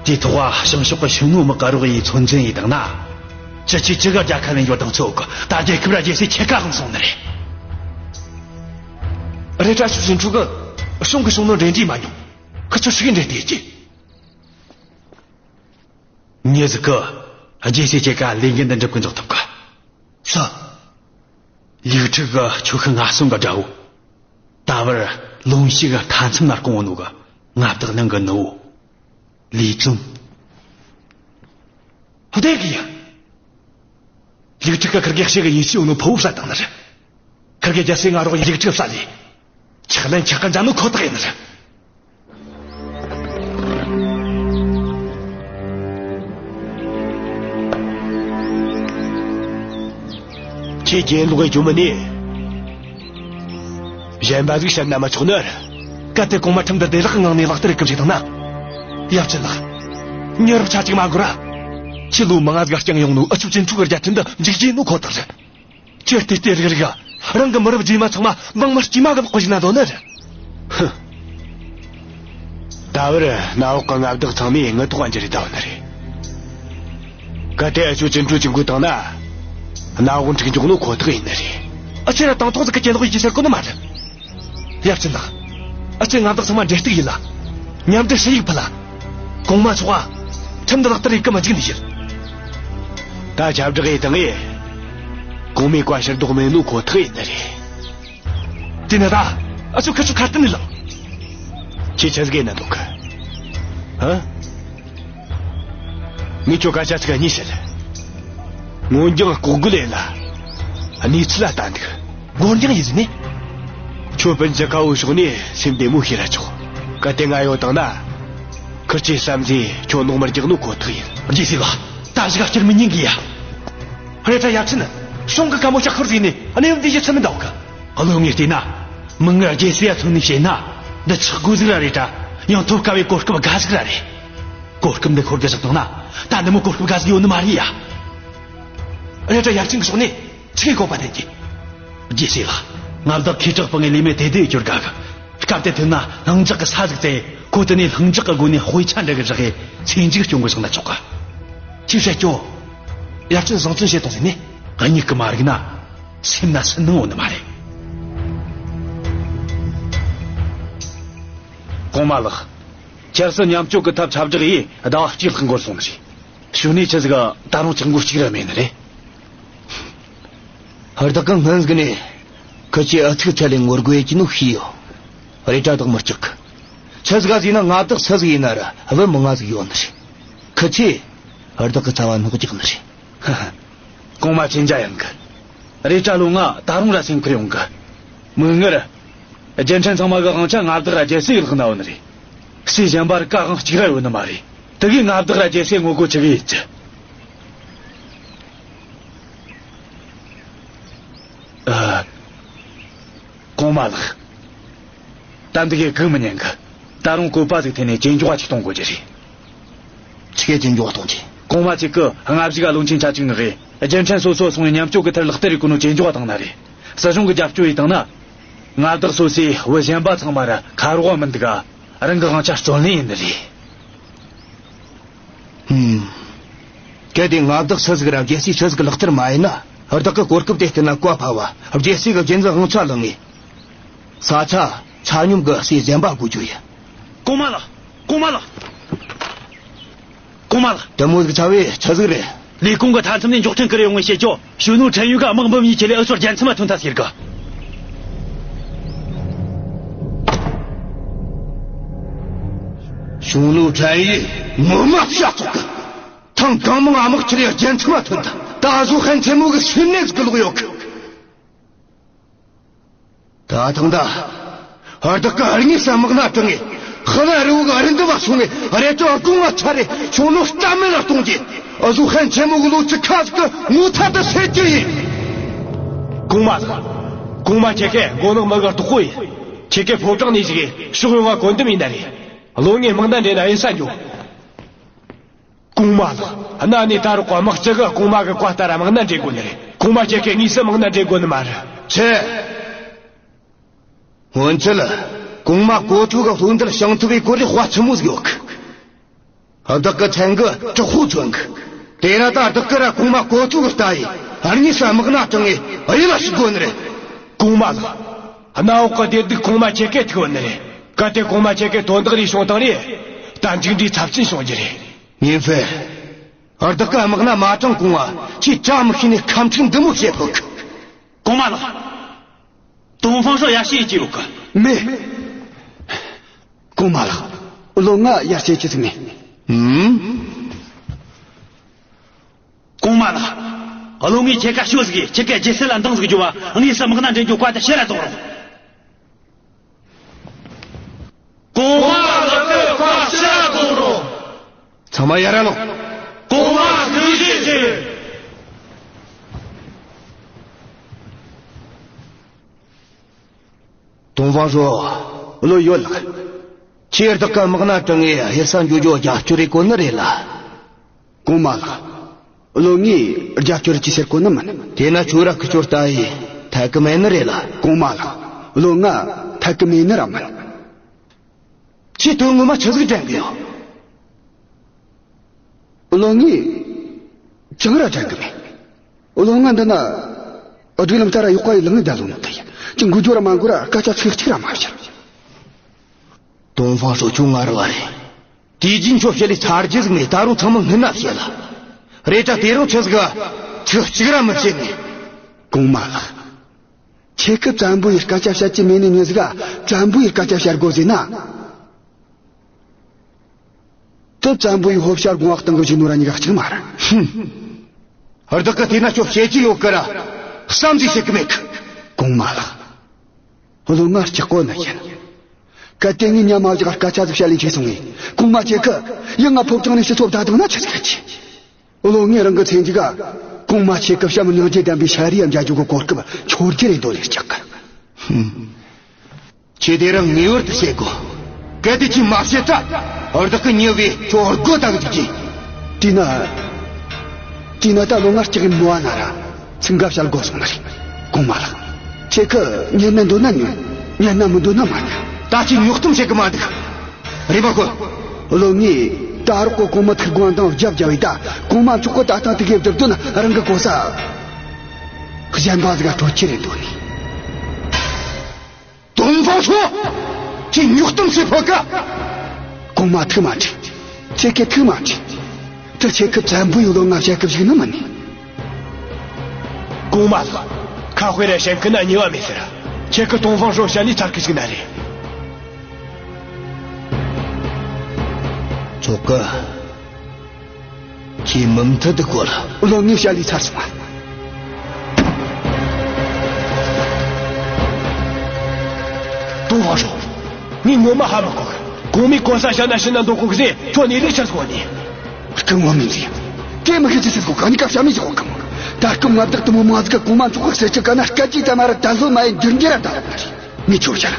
དེའི་ཐོག་བ་བྱང་ཕྱོགས་ཀྱི་ཕྱི་ནང་དམག་ག་རོགས་ཡེ་ཚོད་འཛིན་ཡེ་བཏང་ན། བཅུ་ཆ་བཅུ་གི་རྒྱལ་ཁ་ལེན་རྒྱུ་གདེང་ཚོད་ཡོད་གི། ད་རྒྱལ་ཁབ་ར་རྗེས་སུ་ཁྱེད་ཀ་དབང་སོང་ནི་རེད། རེད་དྲ་ཆུ་ཟིན་ཕྲུག་གི་གཞུང་གི་གཞུང་ནོ་འབྲེལ་འདྲིས་མ་མྱོང་། ཁི་ཆོ་ཞིག་གི་འབྲེལ་དེ་ཀྱི། མྱི་ཟིག་གི་རྗེས་སུ་ཁྱེད་ཀ་ལས་འགན་འདི་འགྲུབ་གི་འཇོག་ཐུབ་གི། ས། ལིའུ་ཁྲི་གི་ཆོ་ཤི་ང་སོང་གི་དགྲ་བོ། ད་བར་ལུང་ཤི་གི་མཐའ་མཚམས་ན་སྐུང་བ་ནོ་གི་མངའ་བདག་ནང་གི་ནུ་བོ། ལི་ཙུང་། ཧུ་དེ་གི་ཡ། ལིག་ཁྲི་ཀ་ཁིར་གེ་ཤེ་གི་ཡིན་ཤི་ཡོད་ནོ་ཕོ་བོ་བསད་བཏང་ནི་རེད། ཁིར་གེ་རྒྱལ་སྲས་ང་རོགས་ལིག་ཁྲི་བསད་ལས། ཆག་ལན་ཆག་ག་འཇམ་ནོ་ཁོ་ཐག་ཡིན་ནི་རེད། ཁྱེད་རྒྱན་ལོག་གི་རྒྱུ་མི་ནི། གཞན་པ་ཟིག་བཤད་ན་མི་ཆོག་ནི་རེད། གལ་ཏེ་གོང་མ་ཁྲིམས་འདི་བདེ་བླག་གི་ངང་ནས་ལག་བསྟར་ཡེ་གི་བཞག་བཏང་ན། ཡབ་ཆེན་ལགས། མྱི་རབས་ཆ་གཅིག་མ་འགོར་ར། ཁྱེད་ལོ་མང་ང་ཟིག་ག་བསྐྱངས་ཡོང་ནོ་འུ་ཆོ་ཅིན་ཁྲུ་གི་རྒྱལ་ཁྲིམས་འདི་འཇིག་རྒྱུ་ནོ་ཁོ་ཐག་རེད། ཁྱེད་བལྟས་བལྟས་རིག་རིག་ག་རང་གི་མི་རབས་རྗེས་མ་ཚང་མ་འབངས་མི་དཀྱུས་མ་གི་ལག་གི་བཞིན་ན་འདོད་ནི་རེད། ཧུ། ད་བར་གནམ་འོག་གི་མངའ་བདག་ཚང་མས་ངི་ཐོག་ག་འཇིགས་རེ་བསྡད་ནི་རེད། གལ་ཏེ་འུ་ཆོ་ཅིན་ཁྲུ་ཅིག་འགོས་བཏང་ན། གནམ་འོག་འཁྲུག་འཇོག་ནོ་ཁོ་ཐག་ཡིན་ནི་རེད། འུ་ཆོ་ར་དང་ཐོག་ཟིག་གི་གྱེན་ལོག་ཡེ་རྒྱུ་ཟེར་གོ་ནི་མ་རེད། ཡབ་ཆེན་ལགས། འུ་ཆོ་མངའ་བདག་ཚང་མ་འབྲེལ་གཏུག་ཡེ་ལ། མཉམ་འབྲེལ་ཞུ་ཡིག་ཕུལ་ལ། གོང་མ་མཆོག་ག་ཁྲིམས་འདི་ལག་བསྟར་ཡེ་གི་མི་འཇུག་ནི་ཡིན། ད་ཁྱབ་བསྒྲགས་ཡེ་བཏང་ངས། གོང་མའི་བཀའ་ཕྱིར་ལྡོག་མེད་ནོ་ཁོ་ཐག་ཡིན་ནི་རེད། དེ་ནས་ད་འུ་ཆོ་ཁི་ཆོ་ཁ་གཏད་ནས་ལངས། ཁྱེད་ཆི་ཟིག་ཡེ་ན་འདུག་གི། ཨ། ངས་ཁྱོ་སྐད་ཆ་ཚིག་གཉིས་བཤད། སྔོན་འགྱངས་ལྐོག་རྒོལ་ཡེ་ལ། གནས་ཚུལ་ལ་ལྟ་འདུག། སྔོན་འགྱངས་ཡེ་ཟེར་ནི། ཁྱོད་སྤུན་ཀྱི་ཁ་བོ་ཕྱོགས་ནས་སེམས་བདེ་མོ་བྱས་ར་ཆོག། གལ་ཏེ་ང་ཡོད་བཏང་ན། ཁིར་ཆོས་བསམ་ཚེ་ཁྱོད་ནོག་མར་རྒྱག་ནོ་ཁོ་ཐག་ཡིན། རྗེས་སུ་ལགས། ད་ཞིག་ག་སྐྱུར་མི་ཉན་གི་ཡ། རེད་དྲ་ཡབ་ཆེན། གཞུང་གི་བཀའ་མོལ་ལྕགས་ཁུར་ཟིག་ནས་གནས་བབ་འདི་ཡི་ཚུལ་མི་འདའ་གི། བློན་ངས་བལྟས་ན། མིག་སྔར་རྗེས་སུ་ཡ་མཚོན་ནས་བཤད་ན། འདི་ཆག་སྒོ་ཟིག་ར་རེད་དྲ། ཡང་ཐོབ་དཀའ་བའི་གོ་སྐབས་དགའ་ཟིག་ར་རེད། གོ་སྐབས་འདི་ཤོར་གི་བཞག་བཏང་ན། ད་འདི་མོ་གོ་སྐབས་དགའ་ཟིག་ཡོད་ནི་མ་རེད་ཡ། རེད་དྲ་ཡབ་ཆེན་གི་ཕྱོགས་ནས་ཆི་གི་གོ་བ་ལྡན་གི། རྗེས་སུ་ལགས། མངའ་བདག་ཁེ་དྲག་པ་ངའི་ལས་མེད་དེ་དེ་སྐྱོར་དགའ་གི། སྐབས་དེ་ཐོན་ན་ལྷིང་འཇགས་ཀྱི་ས་ཟིག་བཙལ། ཁོ་དེ་ནས་ལྷིང་འཇགས་ཀྱི་སྒོ་ནས་དཔེ་ཆ་འདྲ་གི་བཞག་གི་ཚེ་མཇུག་སྐྱོང་གི་བཞག་ན་ཆོག་ག། ཁྱོས་བཤད་རྒྱོ། ཡབ་ཆེན་བཟང་བཙོན་བྱེད་དང་ཟེར་ནས། གཉིད་ཀྱིས་མ་རིག་ན། སེམས་ན་སུན་སྣང་ཡོད་ནི་མ་རེད། གོང་མ་ལགས། ཁྱེད་ཚོས་མཉམ་སྤྱོད་ཀྱི་ཐབས་ཆ་བསྒྲགས་ཡེ་ཟླ་བ་གཅིག་ལྷག་འགོར་སོང་ནི་རེད། ཕྱི་ནས་ཆི་ཟིག་ད་རུང་ཅང་གོ་གཅིག་ར་མེད་ནི་རེད། བདག་གིས་སྔོན་ཟིག་ནས་ཁི་ཆོས་ཨུ་ཚུགས་ཚད་ལས་ངོ་རྒོལ་ཡེ་གི་ནོ་ཤེས་ཡོད། རེད་དྲ་བདག་མི་སྐྲག་གི། ཆི་ཟིག་ག་ཟེར་ན་མངའ་བདག་སུ་ཟིག་ཡིན་ན་ར་བུ་མི་ང་ཟིག་ཡོད་ནི་རེད། ཁི་ཆོས་བདག་གི་རྩ་བ་ནོག་རྒྱག་ནི་རེད། ཧ་ཧ། གོང་མ་མཁྱེན་རྒྱ་ཡངས་གི། རེད་དྲ་ལོ་ང་ད་རུང་ར་སེམས་ཁུར་ཡོང་གི། མིག་སྔར། རྒྱལ་ཕྲན་ཚང་མ་གི་དབང་ཆ་མངའ་བདག་ར་རྒྱལ་སྲས་ལག་ན་ཡོད་ནི་རེད། སུས་གཞན་པར་བཀའ་དབང་གཅིག་ར་ཡོད་ནི་མ་རེད། དེ་གིས་མངའ་བདག་ར་རྒྱལ་སྲས་ངོ་རྒོལ་ཅི་གི་ཡིན་རྒྱུ། ཨ། གོང་མ་ལགས། ད་འདི་གས་སྒུག་མི་ཉན་གི། ད་རུང་བཀོད་པ་ཟིག་འཐེན་ནས་ཇེ་མགྱོགས་ཅིག་གཏོང་དགོས་རྒྱུ་རེད། ཆི་གེ་ཇེ་མགྱོགས་གཏོང་རྒྱུ། གོང་མ་ཁྱེད་ཀྱིས་སྔ་གཞུག་ག་བློན་ཆེན་ཆ་གཅིག་ངག་གི་རྒྱལ་ཕྲན་སོ་སོ་སོང་ངས་མཉམ་སྤྱོད་ཀྱི་ཐད་ལག་བསྟར་ཡེད་གོ་ནོ་ཇེ་མགྱོགས་བཏང་ན་རེད། སྲིད་གཞུང་གི་རྒྱབ་སྐྱོར་ཡེད་བཏང་ན། མངའ་བདག་སོ་སོས་བུ་གཞན་པ་ཚང་མ་ར་ཁ་རོག་མི་འདུག་ག། རང་གི་དབང་ཆ་བརྩོན་ལེན་ཡེད་ནི་རེད། ཧུམ། གལ་ཏེ་མངའ་བདག་སུ་ཟིག་ར་རྒྱལ་སྲས་སུ་ཟིག་ལག་བསྟར་མ་ཡེད་ན། བདག་གི་གོ་སྐབས་དེ་བསྟུན་ན་བཀའ་ཕབ་བ། རྒྱལ་སྲས་གི་རྒྱལ་འཛིན་དབང་ཆ་བླངས་ངེ། ས་ཆ་ཆ་སྙོམས་གི་སྲས་གཞན་པ་བགོ་རྒྱུ་ཡིན། གོང་མ་ལགས། གོང་མ་ལགས། གོང་མ་ལགས། དེ་མོ་ཟིག་ཚ་བས་ཆི་ཟིག་རེད། ལས་ཁུངས་གི་མཐའ་མཚམས་ནས་མགྱོགས་ཐོན་ཁུར་ཡོང་ངེ་བཤད་ཆོག། ཞུང་ནུ་ཁྲན་ཡུས་གི་དམག་འབུམ་གཉིས་ཁྲིད་ལས་འུ་ཚོར་རྒྱལ་མཚམས་མ་ཐོན་ཐལ་ཟེར་གི། ཞུང་ནུ་ཁྲན་ཡུས་ངོ་མ་ཤ་ཚོགས་གི། ཐེངས་གང་མང་དམག་ཁྲིད་ལས་རྒྱལ་མཚམས་མ་ཐོན་ཐལ། ད་གཟོད་ཧན་ཆེན་མོ་གི་སེམས་ནད་ཟིག་ལོག་ཡོད་གི། ད་ཐེངས་ད། བདག་གིས་དངོས་སུ་དམག་སྣ་དྲངས་ངེ། ཧི་ལན་རི་བོ་གི་རི་འདབས་བ་སོང་ངེ་རེ་ཅོ་དགུང་ང་ཚར་རེ་ཞུང་ནུ་རྟ་མེད་ལ་གཏོང་རྒྱུ། འུ་ཟོ་ཧན་ཆེན་མོ་གི་ལོ་ཚིགས་ཁ་ཟིག་གི་ངོ་ཚ་དེ་སེལ་རྒྱུ་ཡིན། གོང་མ་ལགས། གོང་མ་ཁྱེད་ཀས་མགོ་ནག་མི་གི་རྡོག་པོ་ཡིན། ཁྱེད་ཀས་ཕོ་བྲང་ནས་བཞུགས་གེ། ཕྱོགས་ཡོང་ང་བཀོད་འདོམས་ཡེད་ན་རེ། བློན་ངས་དམག་སྣ་འདྲེན་ན་གཡུལ་ས་འགྱོ། གོང་མ་ལགས། གནའ་ནས་ད་རག་གི་དམག་སྤྱི་གིས་གོང་མ་གི་བཀའ་ལྟར་དམག་སྣ་འདྲེན་དགོས་ནི་རེད། གོང་མ་ཁྱེད་ཀས་དངོས་སུ་དམག་སྣ་འདྲེན་དགོས་ནི་མ་རེད། ཆེ། སྔོན་ཆད་ལ། གོང་མ་གོ་ཐོས་གི་ལྷོ་འདྲེ་ཤིང་ཐུབ་པའི་སྐོར་རེ་དཔའ་ཆི་མོ་ཟིག་ཡོད་གི། བདག་གི་མཚན་གི་དྲག་པོ་མཚོན་གི། དེ་ར་ད་བདག་གིས་ར་གོང་མ་གོ་ཐོས་གི་ལྟ་ཡི་དངོས་སུ་དམག་སྣ་དྲངས་ངེ་གཡུལ་ལ་ཞུགས་དགོས་ནི་རེད། གོང་མ་ལགས། གནམ་འོག་གི་བདེ་སྡུག་གོང་མ་ཁྱེད་ཀས་ཐུག་ནི་རེད། གལ་ཏེ་གོང་མ་ཁྱེད་ཀས་དོན་དག་རེ་བྱུང་བཏང་རེ། ད་མཇུག་འབྲས་ཚབས་ཆེན་བྱུང་རྒྱུ་རེད། ཉིན་ཧྥེ། བདག་གིས་དམག་སྣ་མ་དྲངས་གོང་ང་ཁྱེད་བཀྲ་མི་ཤིས་ནས་ཁ་མཁྲིག་འདི་མོ་བཤད་ཕོད་གི། གོང་མ་ལགས། ཏོང་ཧྥང་ཧྲོ་ཡར་བཤད་ཀྱི་ཡོད་གི། མེད། གོང་མ་ལགས། བློན་ང་ཡར་བཤད་ཀྱི་ཟིག་མེད། ཨུམ། གོང་མ་ལགས། བློན་ངས་ཁྱེད་ཀ་ཤོད་ཟིག་གི། ཁྱེད་ཀས་རྒྱལ་སྲིད་ལ་འདང་ཟིག་རྒྱོབ་བ། དངོས་སུ་དམག་སྣ་འདྲེན་རྒྱུའི་བཀའ་དེ་ཕྱིར་ར་གཏོང་རོགས། གོང་མ་ལགས་ཀྱི་བཀའ་ཕྱིར་ར་གཏོང་རོགས། ཚང་མ་ཡར་ར་ལོངས། གོང་མ་ཐུགས་རྗེ་ཆེ། ཏོང་ཧྥང་ཧྲོ། བློ་ཡོད་ལགས། ཁྱེད་བདག་གིས་དམག་སྣ་དྲངས་ངེ་གཡུལ་ས་འགྱོ་རྒྱུ་རྒྱབ་སྐྱོར་རེ་དགོས་ནི་རེད་ལ། གོང་མ་ལགས། བློན་ངས་རྒྱབ་སྐྱོར་ཅིག་ཟེར་གོ་ནི་མིན། དེ་ན་ཁྱོད་ར་ཁུ་ཆོར་ལྟ་ཡི་ཐད་གི་མེད་ནི་རེད་ལ། གོང་མ་ལགས། བློན་ང་ཐད་གི་མེད་ནི་ར་མིན། ཁྱེད་དོན་ངོ་མ་ཆི་ཟིག་དྲན་གི་ཡོད། བློན་ངས་ཅང་ར་དྲན་གི་མེད། བློན་ང་འདི་ན་སྒྲིག་ལམ་ལྟར་ར་ཡག་པ་ཡི་ལངས་ད་ལོ་ནི་ད་ཡ། ཅི་འགུལ་རྒྱུ་ར་མ་འགུལ་ར་སྐད་ཆ་ཚིག་གཅིག་ར་མ་བཤད། ཏོང་ཧྥང་ཧྲོ་ཁྱོད་ངར་བ་རེད། དུས་རྒྱུན་ཁྱོད་བཤད་ལས་ཚར་རྒྱུ་ཟིག་མེད། ད་རུང་ཚང་མ་སྔུན་ན་བཤད་ལ། རེད་ད་དེ་རུང་ཆི་ཟིག་ག་ཚིག་གཅིག་ར་མི་བཤད་ནས། གོང་མ་ལགས། ཁྱེད་ཀྱིས་བཙན་པོ་ཡི་སྐད་ཆ་བཤད་ཀྱི་མེད་ནི་མྱི་ཟིག་ག་བཙན་པོ་ཡི་སྐད་ཆ་བཤད་དགོས་ཟེར་ན། དེ་བཙན་པོ་ཡི་ཕོ་བཤར་དགོངས་བ་བཏང་གི་བཞུགས་ནོ་ར་གཉིས་ཀ་གཅིག་མ་རེད། ཧུམ། བདག་གིས་དེ་ན་ཁྱོད་བཤད་ཀྱི་ཡོད་ཀི་ར། བསམ་གཞིག་བྱེད་ཀྱི་མེད་ཀི། གོང་མ་ལགས། བློན་ང་སྐྱག་པོ་ནི་ཡིན། གལ་ཏེ་ངས་ཉམས་མ་བཞག་སྐད་ཆ་ཟིག་བཤད་ལས་འཕྱད་སོང་ངས། གོང་མ་ཁྱེད་ཀྱིས་ཡང་ང་ཕོ་བྲང་ནས་ཕྱི་སོ་བདའ་བཏང་ན་ཆི་ཟིག་ཡེད་རྒྱུ། བློན་ངས་རང་གི་མཚན་གཅིག་ག་གོང་མ་ཁྱེད་ཀྱི་བྱམས་སྙིང་རྗེ་ལྡན་པའི་ཤ་རུས་ཡ་མཇལ་རྒྱུ་གི་གོ་སྐབས་འཆོར་རྒྱུ་རེད་འདོད་ལས་སྐྱག་གི། ཧུམ། ཁྱེད་དེ་རིང་ངེས་པར་དུ་བཤད་དགོས། གལ་ཏེ་ཁྱེད་མ་བཤད་ཚ། བདག་གིས་ཉེ་བའི་ཁྱོད་སྒོ་བཏགས་འཇུག་གི། དེས་ན། དེས་ན་ད་བློན་ང་སྐྲག་གི་མོ་བ་ན་ར་ཚིག་འགའ་བཤད་དགོས་སོང་ནི་རེད། གོང་མ་ལགས། ཁྱེད་ཀྱིས་ཉན་ན་འདོད་ན་ཉོན། ཉན་ན་མི་འདོད་ན་མ་ཉན། ད་ཁྱེད་རྙོག་གཏམ་བཤད་གི་མ་འདུག། རེམ་མ་ཁོ། བློན་ངས་ད་རག་གི་གོང་མ་ཐུགས་དགོངས་དང་རྒྱབ་རྒྱབ་བས། ད་གོང་མ་མཆོག་གིས་ད་ཐེངས་དེ་གའི་བསྒྲུབས་དོན་རང་གི་གོ་ས་གཞན་པ་ཟིག་ག་སྤྲོད་རྒྱུ་རེད་འདོད་ནི། ཏོང་ཧྥང་ཧྲོ། ཁྱེད་རྙོག་གཏམ་བཤད་ཕོད་ག། གོང་མ་ཐུགས་མ་ཁྲོ། ཁྱེད་ཀྱིས་ཐུགས་མ་ཁྲོ། དེ་ཁྱེད་ཀྱིས་བཙན་པོ་ཡི་བློན་ང་བཤད་གི་བཞུགས་ནི་མིན་ནི། གོང་མ་ལགས། ཁ་དཔེ་ར་བཤད་གི་ན་ཉེས་པ་མེད་ཟེར། ཁྱེད་ཀྱིས་ཏོང་ཧྥང་ཧྲོ་བཤད་ལས་ཚར་གི་བཞུགས་ན་རེ། ཆོག་གི། ཁྱེད་མུ་མཐུད་དུ་སྐོར། བློན་ངས་བཤད་ལས་ཚར་སོང་ང་། ངས་ངོ་མ་ཧ་མི་གོ་གི། གོང་མའི་གོ་ས་བཞག་ན་ཕྱིན་ན་འདོད་གོ་གི་ཟེར། ཁྱོད་ནས་ལས་ཆི་ཟིག་གོ་ནི། སྐུ་ངོ་མི་མཛད། དེ་མི་ཤེས་ཆི་ཟིག་གོ་ག་ནི་ཀ་བྱ་མི་ཤེས་གོ་གི་མོ། ད་སྐུ་མངའ་བདག་དུ་མོ་མང་ཟིག་ག་གོང་མ་མཆོག་གི་གསེར་གྱི་ཀ་ན་སྐད་ཅིག་ཙམ་མ་ར་ད་བཟོ་མ་ཡིན་འགྱུར་འགྱུར་ར་ད་ར་མ་རེད། ངས་ཁྱོད་བཤད།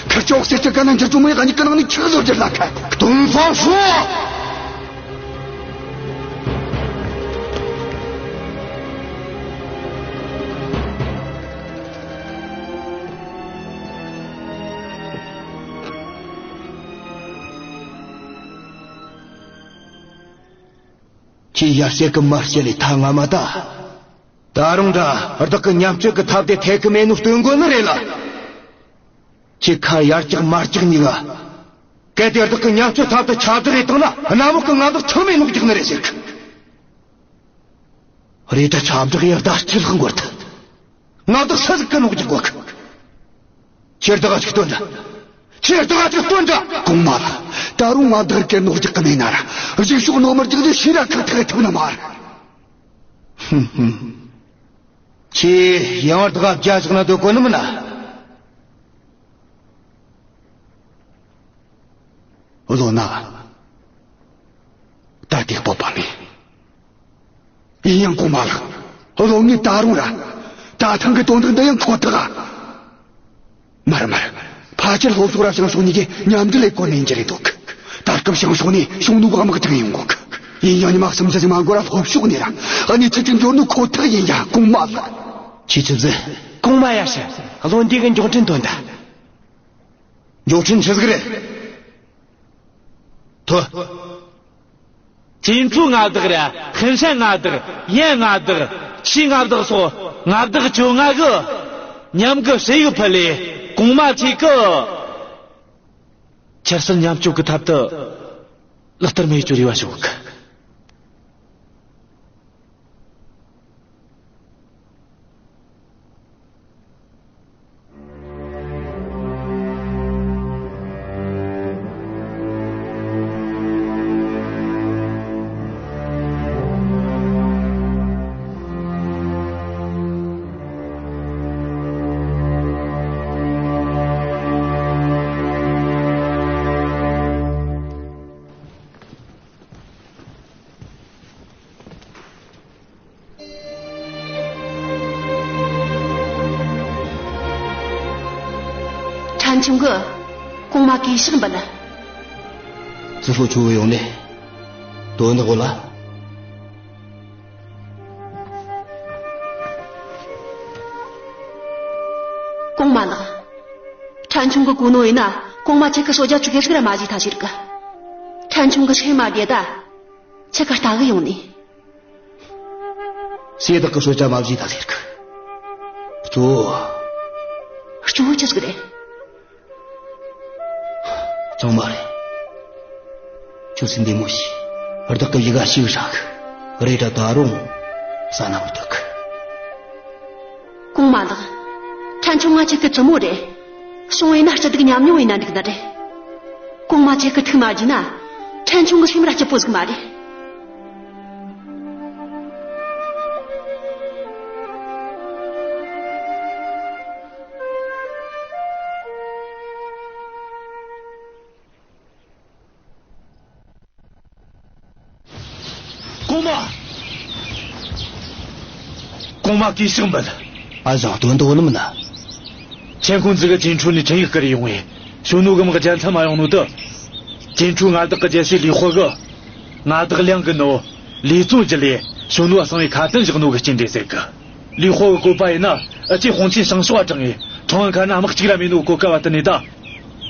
ཁིར་ཆོ་གསེར་གྱི་ཀ་ན་འགྱུར་ཆོག་མོ་ཡི་ག་ནི་ཀ་ནང་ནས་ཁྱི་གི་བཟོ་རྒྱུ་ལ་ཁ། ཏོང་ཧྥང་ཧྲོ། ཁྱེད་ཡར་ཟེར་གི་མར་ཟེར་ལས་ཐ་ང་མ་ད། ད་རུང་འདྲ་བདག་གི་ཉམས་སྤྱོད་ཀྱི་ཐབས་དེ་ཐེག་གི་མེད་ནོ་སྟོན་གོ་ནི་རེད་ལ། ཁྱེད་ཁ་ཡར་བཀྱག་མར་བཀྱག་གཉིས་ཀ། གལ་ཏེ་བདག་གི་ཉམས་སྤྱོད་ཐབས་དེ་ཁྱབ་བསྒྲགས་རེ་བཏང་ན་གནམ་འོག་གི་མངའ་བདག་ཚང་མས་ནོག་རྒྱག་ནི་རེད་ཟེར་གི། རེད་ད་ཁྱབ་བསྒྲགས་ཡར་ད་ཅི་ལྷག་འགོར་ཐལ། མངའ་བདག་སུ་ཟིག་གི་ནོག་རྒྱག་གོ་གི། ཁྱེད་བདག་ག་ཅིག་སྟོན་དྲ། ཁྱེད་བདག་ག་ཅིག་སྟོན་དྲ། གོང་མ་ལགས། ད་རུང་མངའ་བདག་གིར་ནོག་རྒྱག་གི་མེད་ན་ར། གཞུག་ཕྱོགས་ནོར་མར་རྒྱག་ནས་ཤི་ར་ཁག་ཐེག་ཐུབ་ནི་མ་རེད། ཧུམ་ཧུམ། ཁྱེད་ཡང་བར་དགའ་བརྒྱ་བཞག་ན་འདོད་གོ་ནི་མིན་ན། བློན་ན། ད་དེ་སྤོབས་པ་མེད། ཡིན་ཡང་གོང་མ་ལགས། བློན་ངས་ད་རུང་ར། ད་ཐེངས་གི་དོན་དག་འདི་ཡང་ཁོ་ཐག་ཨ། མ་རེད་མ་རེད། ཕལ་ཆེར་སློབ་ཚོགས་ར་ཞང་ཞུང་གཉིས་ཀྱིས་མཉམ་འབྲེལ་ལས་གོ་ནས་འགྱུར་རེ་འདུག་ད་སྐབས་ཞང་ཞུང་ནས་ཞུང་ནུ་བ་དམག་དྲངས་ཡོང་གོ་གི། ཡིན་ཡང་ཉི་མ་གསུམ་ཙམ་ཞིག་མ་འགོར་ར་ལྷོ་ཕྱོགས་ནས་ར་གནས་ཚུལ་ཅིག་འབྱོར་ནོ་ཁོ་ཐག་ཡིན་ཡ་གོང་མ་ལགས། ཁྱེད་ཆི་ཟེར། གོང་མ་ཡར་ཞུ། བློན་འདི་གི་མགྱོགས་འཕྲིན་དོན་དག་མགྱོགས་འཕྲིན་ཆི་ཟིག་རེད། ཐོ། ཅིན་ཀྲུའུ་མངའ་བདག་ར་ཧན་ཧྲན་མངའ་བདག་ཡན་མངའ་བདག་ཆི་མངའ་བདག་སོགས་མངའ་བདག་བཅོ་ལྔ་གིས་མཉམ་གི་ཞུ་ཡིག་ཕུལ་ལས་གོང་མ་ཁྱེད་ཀྱིས་ཆབ་སྲིད་མཉམ་སྤྱོད་ཀྱི་ཐབས་དུ་ལག་བསྟར་མེད་ཅོ་རེ་བ་ཞུ་གི། ཕྲན་ཆུང་གིས་གོང་མ་གུས་ཕྱག་འབུལ། ཙི་ཧྥུ་ཆུ་བོ་ཡོང་ནས་དོན་དག་གོ་ལ། གོང་མ་ལགས། ཕྲན་ཆུང་གིས་གོ་ནོ་ཡིན་ན་གོང་མ་ཁྱེད་ཀྱིས་གསོལ་ཇ་ཅིག་གེ་ཟིག་ར་མ་བཞེས་ཐལ་ཟེར་གི། ཕྲན་ཆུང་གིས་ཆི་མ་བདེ་ད། ཁྱེད་ཀ་ལྟ་གི་ཡོང་ནི། སུས་བདག་གི་གསོལ་ཇ་མ་བཞེས་ཐལ་ཟེར་གི། གཙོ་བོ། གཙོ་བོ་ཆི་ཟིག་རེད། ཚང་མ་རེད། ཁྱོད་སེམས་བདེ་མོ་བྱོས། བདག་གི་ཡི་ག་ཞིག་ཧྲག་གི། རེད་ད་ད་རུང་ས་ན་མི་ཐུག་གི། གོང་མ་ལགས། ཕྲན་ཆུང་ང་ཁྱེད་ཀྱི་བཙུན་མོ་རེད། སོང་ཡིན་ན་སྐྱིད་སྡུག་མཉམ་མྱོང་ཡིན་ན་འགྲིག་ནི་རེད། གོང་མ་ཁྱེད་ཀྱི་ཐུགས་མ་བརྗེད་ན། ཕྲན་ཆུང་གི་སེམས་ར་སྐྱིད་པོ་ཟིག་མ་རེད། གོང་མ། གོང་མ་གུས་ཕྱག་འབུལ། ཨ་ཞང་དོན་དུ་འོ་ནི་མིན་ན། ཆན་ཁུང་ཙི་གི་ཅིན་ཁྲུའུ་ནས་འཕྲིན་ཡིག་བསྐུར་ཡོང་བས། ཞུང་ནུ་གི་དམག་རྒྱལ་མཚམས་མ་ཡོང་ནོ་དུ། ཅིན་ཁྲུའུ་མངའ་བདག་གི་རྒྱལ་སྲས་ལི་ཧོ་གི། མངའ་བདག་ལིང་གི་ནོ། ལི་ཙུང་རྒྱུད་ལས་ཞུང་ནུ་བ་གསང་བའི་ཁ་ཏོན་བཞག་ནོ་གི་རྐྱེན་རེད་ཟེར་གི། ལི་ཧོ་གི་བཀོད་པ་ཡིན་ན་ཨི་ཅེ་ཧོང་ཆིན་ཞང་ཞུང་བ་དྲངས་ངེ་ཁྲང་ཨན་ཁ་ན་དམག་གཅིག་ར་མེད་ནོ་གི་གོ་སྐབས་བ་དེ་ནས་ད།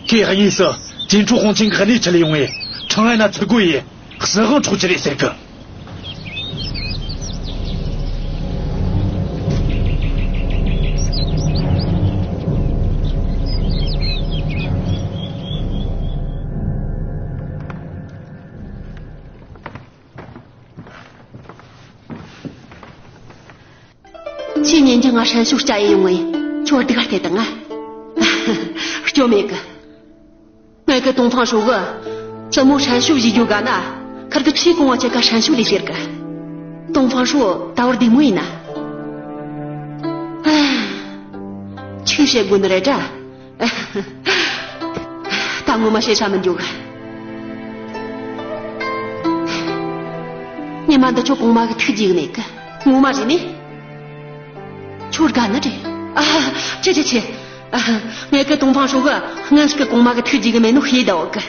ཁོས་གཉིས་སུ་ཅིན་ཁྲུའུ་ཧོང་ཆིན་གི་གནས་ཁྲིད་ལས་ཡོང་བས་ཁྲང་ཨན་ན་ཚུར་རྒོལ་ཡས་སྲིད་དབང་འཕྲོག་རྒྱུ་རེད་ཟེར་གི། ཁྱེད་ཉིན་རྒྱུན་ང་ཧྲན་ཤུ་སྐྱ་ཡི་ཡོང་ངས་ཁྱོད་སྡུག་ག་བལྟས་དང་ང་། སྐྱོ་མེད་གི། ངས་གི་ཏོང་ཧྥང་ཧྲོ་གི་བཙུན་མོ་ཧྲན་ཤུ་བཞེས་རྒྱུ་ག་ན་ཁར་གི་ཆེས་གོང་བ་ཆེ་ཁ་ཧྲན་ཤུ་ལས་ཟེར་གི། ཏོང་ཧྥང་ཧྲོ་ད་བར་བདེ་མོ་ཡིན་ན། ཨ། ཆི་བཤད་དགོས་ནི་རེད་དྲ། ད་ ངོ་མ་བཤད་ས་མི་འཇོག་གི། ཉི་མ་འདི་ཆོ་གོང་མ་གི་ཐུགས་རྗེ་གི་མེད་གི། ངོ་མ་རེད་ནི། ཁྱོད་དགའ་ནི་རེད། ཨ། ཆེ་ཆེ་ཆེ། ཨ། ངས་གི་ཏོང་ཧྥང་ཧྲོས་གི་སྔོན་གི་གོང་མ་གི་ཐུགས་རྗེ་གི་མེད་ནོ་ཤེས་ད་འོ་གི།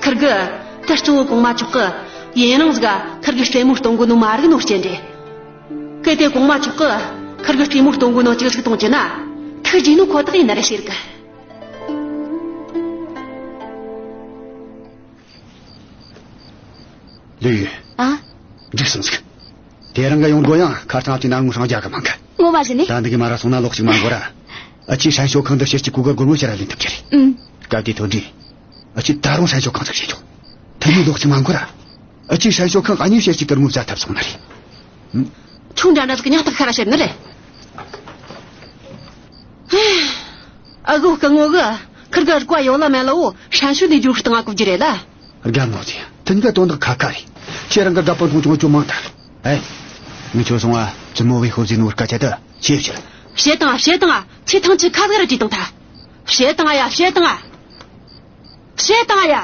ཁིར་གི། ད་གཙོ་བོ་གོང་མ་མཆོག་གི་ཡུན་རིང་ཟིག་ག་ཁིར་གི་རྩེད་མོ་གཏོང་གོ་ནོ་མ་རིག་ནོ་རྐྱེན་རེད། གལ་ཏེ་གོང་མ་མཆོག་གི་ཁིར་གི་རྩེད་མོ་གཏོང་གོ་ནོ་ཅིག་ཟིག་གཏོང་རྒྱུ་ན། ཐུགས་རྗེ་ནོ་ཁོ་ཐག་ཡིན་ནི་རེད་ཟེར་གི། ལིའུ་ཡུས། ཨ། འགྲིག་སོང་ཟིག། དེ་རིང་གི་ཡོང་སྒོ་ཡང་ཁ་སང་ཅིག་ན་ངུ་སྲང་རྒྱག་གི་མང་གི། ངོ་མ་ཟིན་ནི། ད་འདི་གི་མ་ར་སོང་ན་ལོག་ཅིག་མ་འགོར་ར། ཨ་ཅི་ཧྲན་ཤོ་ཁང་འདི་ཕྱིར་གཅིག་གོ་གར་སྒོར་མོ་ཕྱིར་ར་ལེན་ཐུབ་ཀྱི་རེད། ཨུམ། སྐབས་དེ་ཐོན་དུས། ཨ་ཅི་ད་རུང་ཧྲན་ཤོ་ཁང་ཟིག་བྱེད་ཆོག། དེ་མོ་ལོག་ཅིག་མ་འགོར་ར། ཨ་ཅི་ཧྲན་ཤོ་ཁང་གཉིས་ཕྱིར་གཅིག་སྒོར་མོ་བཟའ་ཐབས་སོང་ནི་རེད། ཨུམ། ཁྱོད་འདྲ་འདྲ་ཟིག་ཉག་ཐག་ཁ་ར་བཤད་ནི་རེད། ཨ་གོ་སྐུ་ངོ་གི་ཁིར་གི་རིག་པ་ཡོད་ལ་མེད་ལ་འོ་ཧྲན་ཤོ་ལས་རྒྱུ་སྟེང་ང་གོ་རྒྱུ་རེད་ལ། རྒན་མོ་ཚེ། དེང་གི་དོན་དག་ཁ་ཁ་རེད། ཁྱེད་རང་གི་རྒད་པོ་མཐོང་ཆུང་ཅུང་མང་ཐལ། ཨེ། ངས་ཁྱོད་སོང་ང་བཙུན་མོ་བའི་ཤོབ་ཟིན་ནོ་སྐད་ཆ་དེ་ཤེས་བྱེད། བཤད་དང་བཤད་དང་ཚེ་ཐང་ཅིག་ཁ་ཟིག་ར་བྲིས་དང་ཐལ། བཤད་དང་ཡ་བཤད་དང་། བཤད་དང་ཡ།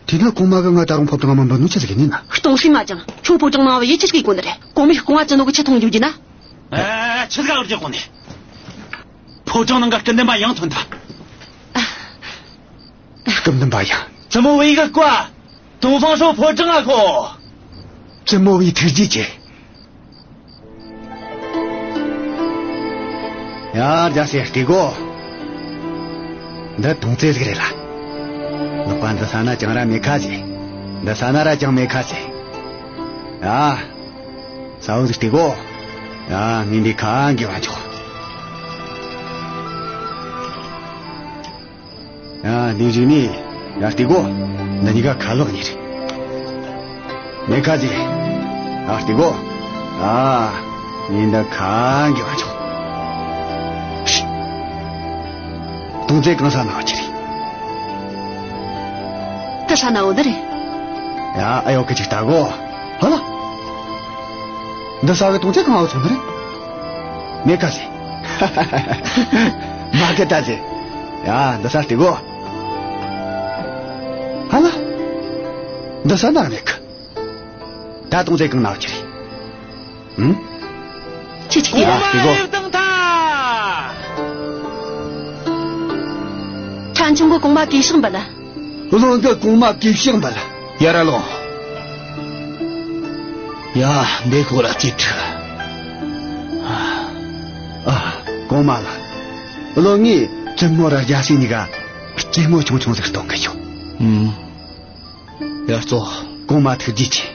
དེ་ན་གོང་མ་གི་ང་ད་རུང་ཕོ་བྲང་མ་འབུད་ནོ་ཆི་ཟིག་ཡིན་ན། གཏོང་སྲིད་མ་ཅང་ཁྱོད་ཕོ་བྲང་ནང་བ་ཡེ་ཆི་ཟིག་གི་གོ་ནི་རེད། གོང་མའི་སྐུ་ང་ཅི་ནོ་གི་ཆི་མཐོང་རྒྱུ་རྒྱུ་ན། ཨ། ཆི་ཟིག་ཨ་རྒྱུ་གོ་ནི། ཕོ་བྲང་ནང་གི་སྐུ་འདམ་པ་ཡང་ཐོན་ཐལ། སྐུ་འདམ་པ་ཡང་། བཙུན་མོ་བའི་གི་བཀའ། ཏོང་ཧྥང་ཧྲོས་ཕོ་བྲང་ང་ཤོག། བཙུན་མོ་བའི་ཐུགས་རྗེ་ཆེ། ཡ། རྒྱལ་སྲས་ལྟོས་གོ། འདི་དོང་ཙེ་ཟིག་རེད་ལ། ལག་པ་འདི་ས་ན་ཅང་ར་མེད་ཁ་ཟེ། འདི་ས་ན་ར་ཅང་མེད་ཁ་ཟེ། ཡ། ས་བོན་ཟིག་ལྟོས་གོ། ཡ། ངས་འདི་ཁ་འགེབས་བ་འཇོག། ཡ། འདི་བཞིན་ནི། ཡ། ལྟོས་གོ། འདི་གཉིས་ཀ་ཁ་ལོག་གཉིས་རེད། མེད་ཁ་ཟེ། ཡ། ལྟོས་གོ། ཨ། ངས་འདི་ཁ་འགེབས་བ་འཇོག། དོང་ཙེ་གང་ས་ན་བ་ཅི་རེད། ད་ས་ན་འོ་འདི་རེད། ཡ། ཨ་ཡོ་གི་ཅིག་ལྟ་གོ། ཧ་ལ། འདི་ས་གི་དོང་ཙེ་གང་ང་བ་ཚོ་འདི་རེད། མེད་ཁ་ཟེ། མ་གི་ད་ཟེ། ཡ། འདི་ས་ལྟོས་གོ། ཧ་ལ། འདི་ས་ན་མེད་གི། ད་དོང་ཙེ་གང་ན་བ་ཅི་རེད། ཨུམ། ཁྱེད་ཅིག་ལྟོས། ཡ། ལྟོས་གོ། ཕྲན་ཆུང་གི་གོང་མ་གུས་ཕྱག་འབུལ། བློན་གི་གོང་མ་གུས་ཕྱག་འབུལ། ཡར་ར་ལོངས། ཡ། འདི་ཁོ་ར་རྩིས་ཁྲི། ཨ། གོང་མ་ལགས། བློན་ངས་བཙུན་མོ་ར་རྒྱལ་སྲས་གཉིས་ཀ་རྩེད་མོ་ཆུང་ཆུང་ཟིག་གཏོང་གི་ཡོད། ཨུམ། ཡར་ཙོག། གོང་མ་ཐུགས་རྗེ་ཆེ།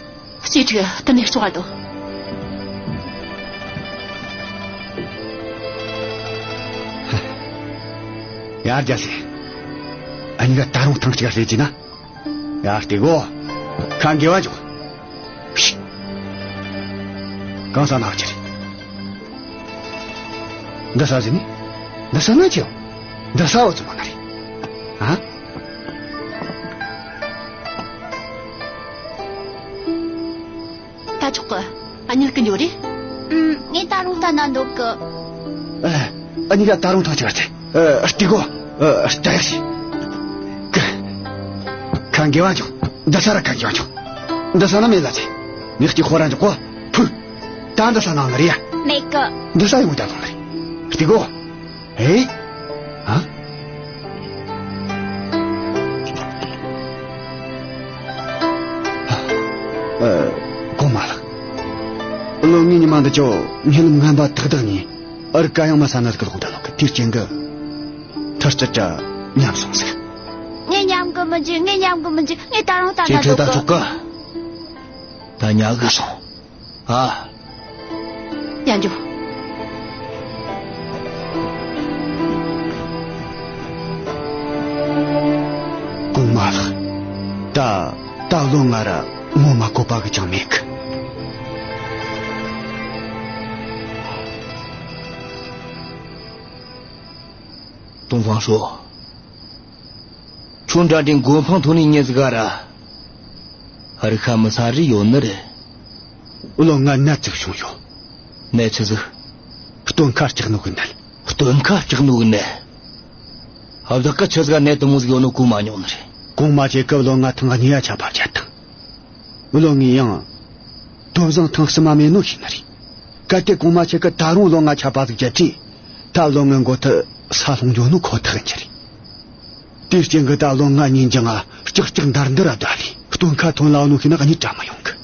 རྩིས་ཁྲི་དེ་ནས་ཙོག་ག་དོ། ཡ། རྒྱལ་སྲས། ཨ་ནི་ག་ད་རུང་ཐེངས་གཅིག་ག་ཟེར་གྱིས་ན། ཡ། ལྟོས་གོ། ཁ་འགེབས་བ་འཇོག། ཕྱི། གང་ས་ན་བ་ཅི་རེད། འདི་ས་ཟེ་ནི། འདི་ས་ན་ཅི་ཡོད། འདི་ས་བ་ཙམ་མ་ན་རེད། ཨ། ད་ཆོག་གི། ཨ་ནི་སྐུ་འགྱོ་རེ། ཨུམ། ངས་ད་རུང་ལྟ་ན་འདོད་གི། ཨ། ཨ་ནི་ག་ད་རུང་ཐག་ཆོད་ཟེ། ཨ། ལྟོས་གོ། ཨ། ལྟ་ཡ་ཟེ། ཁ་འགེབས་བ་འཇོག། འདི་ས་ར་ཁ་འགེབས་བ་འཇོག། འདི་ས་ན་མེད་ལ་ཟེ། མིག་གཅིག་ཁོ་ར་འཇོག་གོ། ཕུ། ད་འདི་ས་ན་ནི་རེད་ཡ། མེད་གི། འདི་ས་ཡོང་ད་ལོང་ནི་རེད། ལྟོས་གོ། ཨེ། ཨ། ཨ། གོང་མ་ལགས། བློན་ངས་ཉི་མ་འདི་ཆོ་ཉི་ལམ་ངན་པ་ཐག་ཐག་ཉིན། ཨར་ཀ་ཡང་མ་ས་ན་སྐུ་ལོག་ད་ལོག་གི་དུས་ཆེན་གི། ཐར་ཙི་ཙ་ཉམས་སོང་ཟིག། ངས་ཉམས་གི་མི་འཇུག། ངས་ཉམས་གི་མི་འཇུག། ངས་ད་རུང་ལྟ་ན་ཁྱེད་ཚོས་འདོད་ད་གི། ཆོག་གི། ད་ཉལ་གི་སོང་། ཨ། ཡ། འགྱོ། གོང་མ་ལགས། ད་ད་བློན་ང་ར་ངོ་མ་གོ་བ་གི་ཅང་མེད་གི། ཏོང་ཧྥང་ཧྲོས། ཁྱོད་འདྲ་འདྲའི་མགོ་འཕང་མཐོ་ནི་མྱི་ཟིག་ག་ར། ཨ་རི་ཁ་མི་ས་རི་ཡོད་ནི་རེད། བློན་ང་ནད་ཅིག་བྱུང་ཡོད། ནད་ཆི་ཟིག། སྟོན་ཁ་སྐྲག་ནོ་གི་ནད། སྟོན་ཁ་སྐྲག་ནོ་གི་ནད། བདག་གི་ཆི་ཟིག་གནད་དུ་མོ་ཟིག་ཡོད་ནོ་གོ་མ་མྱོང་ནི་རེད། གོང་མ་ཁྱེད་ཀྱིས་བློན་ང་ཐེངས་གཉིས་ཡ་ཆད་པ་བཅད་དང་། བློན་ངས་ཡང་དོན་བཟང་ཐེངས་གསུམ་མ་མེད་ནོ་ཤེས་ནི་རེད། གལ་ཏེ་གོང་མ་ཁྱེད་ཀྱིས་ད་རུང་བློན་ང་ཆད་པ་ཟིག་བཅད་དུས། ད་བློན་ངའི་མགོ་ཐད་ས་ལྷུང་འགྱོ་ནོ་ཁོ་ཐག་ཡིན་རྒྱུ་རེད། དེའི་རྐྱེན་གྱིས་ད་བློན་ང་ཉིན་རྒྱུན་ང་ལྕག་ལྕག་འདར་འདར་ར་སྡོད་ལེ། སྟོན་ཁ་ཐོན་ལ་ནོ་ཤེས་ན་གཉིད་ར་མི་ཡོང་གི།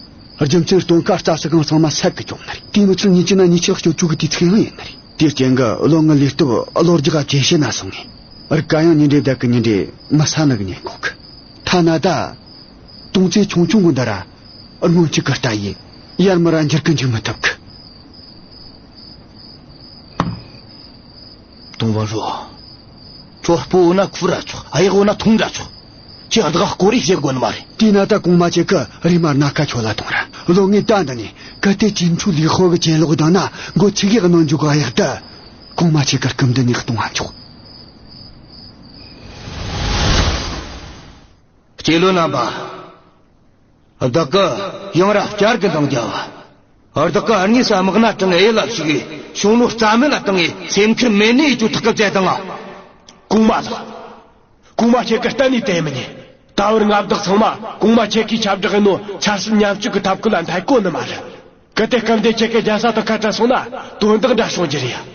རྒྱུ་མཚན་སྟོན་ཁ་རྩྭ་ས་གང་ཚང་མ་སད་གི་བཅོམ་ནི་རེད། དེ་མི་ཚད་ཉིན་གཅིག་ན་ཉིན་གཅིག་སྐྱོབ་བཅུག་གི་དུས་ཚིགས་ཡང་ཡིན་ནི་རེད། དེའི་རྐྱེན་གྱིས་བློན་ངའི་ལུས་སྟོབས་གློ་རྒྱག་ཇེ་ཞན་ན་སོང་ངས། རིག་ག་ཡང་ཉིན་རེ་བསྡད་གི་ཉིན་རེ་མི་ས་ནི་གི་ཉེན་གོ་གི། ཐ་ན་ད། དོང་ཙེ་ཆུང་ཆུང་གི་འདི་ར། སྔོན་ཆད་གི་ལྟ་ཡི། ཡར་མར་ར་འགྱུར་གི་འཇུག་མི་ཐུབ་གི། ཏོང་ཧྥང་ཧྲོ། ཁྱོད་སྤོ་བོ་ན་ཁུར་ར་ཆོག་གཡག་བོ་ན་ཐུང་ར་ཆོག་ཁྱོས་བདག་ག་སྐོར་རེ་བྱེད་དགོས་ནི་མ་རེད། དེས་ན་ད་གོང་མ་ཁྱེད་ཀྱིས་རེམ་མ་རྣ་ཁ་ཁྱོད་ལ་ཐོངས་ར། བློན་ངས་ད་འདི་ནས་གལ་ཏེ་ཅིན་ཁྲུའུ་ལི་ཧོ་གི་གྱེན་ལོག་བཏང་ན། མགོ་ཆི་གེ་གནོན་འཇུག་གི་གཡག་དེ། གོང་མ་ཁྱེད་ཀྱི་སྐུ་མདུན་ནས་གཏོང་ང་འཇུག་སྐྱེ་བློན་རྣམ་པ། བདག་གིས་ཡང་ར་བསྐྱར་གི་འདང་རྒྱབ་བ། བདག་གིས་དངོས་སུ་དམག་སྣ་དྲངས། གཡུལ་ལ་ཞུགས། ཞུང་ནུ་རྩ་མེད་ལ་བཏང་ངས་སེམས་ཁུར་མེད་ནི་ཡེད་རྒྱུ་ཐག་གིས་བཅད་བཏང་ང་། གོང་མ་ལགས། གོང་མ་ཁྱེད་ཀྱིས་གཏན་ནས་དེ་མི་ཉན། ད་བར་མངའ་བདག་ཚང་མ་གོང་མ་ཁྱེད་ཀྱིས་ཁྱབ་བསྒྲགས་ནོ་ཆབ་སྲིད་མཉམ་སྤྱོད་ཀྱི་ཐབས་བཀོད་ལ་མཐའ་དགོས་ནི་མ་རེད། གལ་ཏེ་སྐུ་མདུན་ཁྱེད་ཀྱི་རྒྱལ་ས་དང་ཁ་བྲལ་སོང་ན་དོན་དག་འདྲ་བྱུང་རྒྱུ་རེད་ཡ།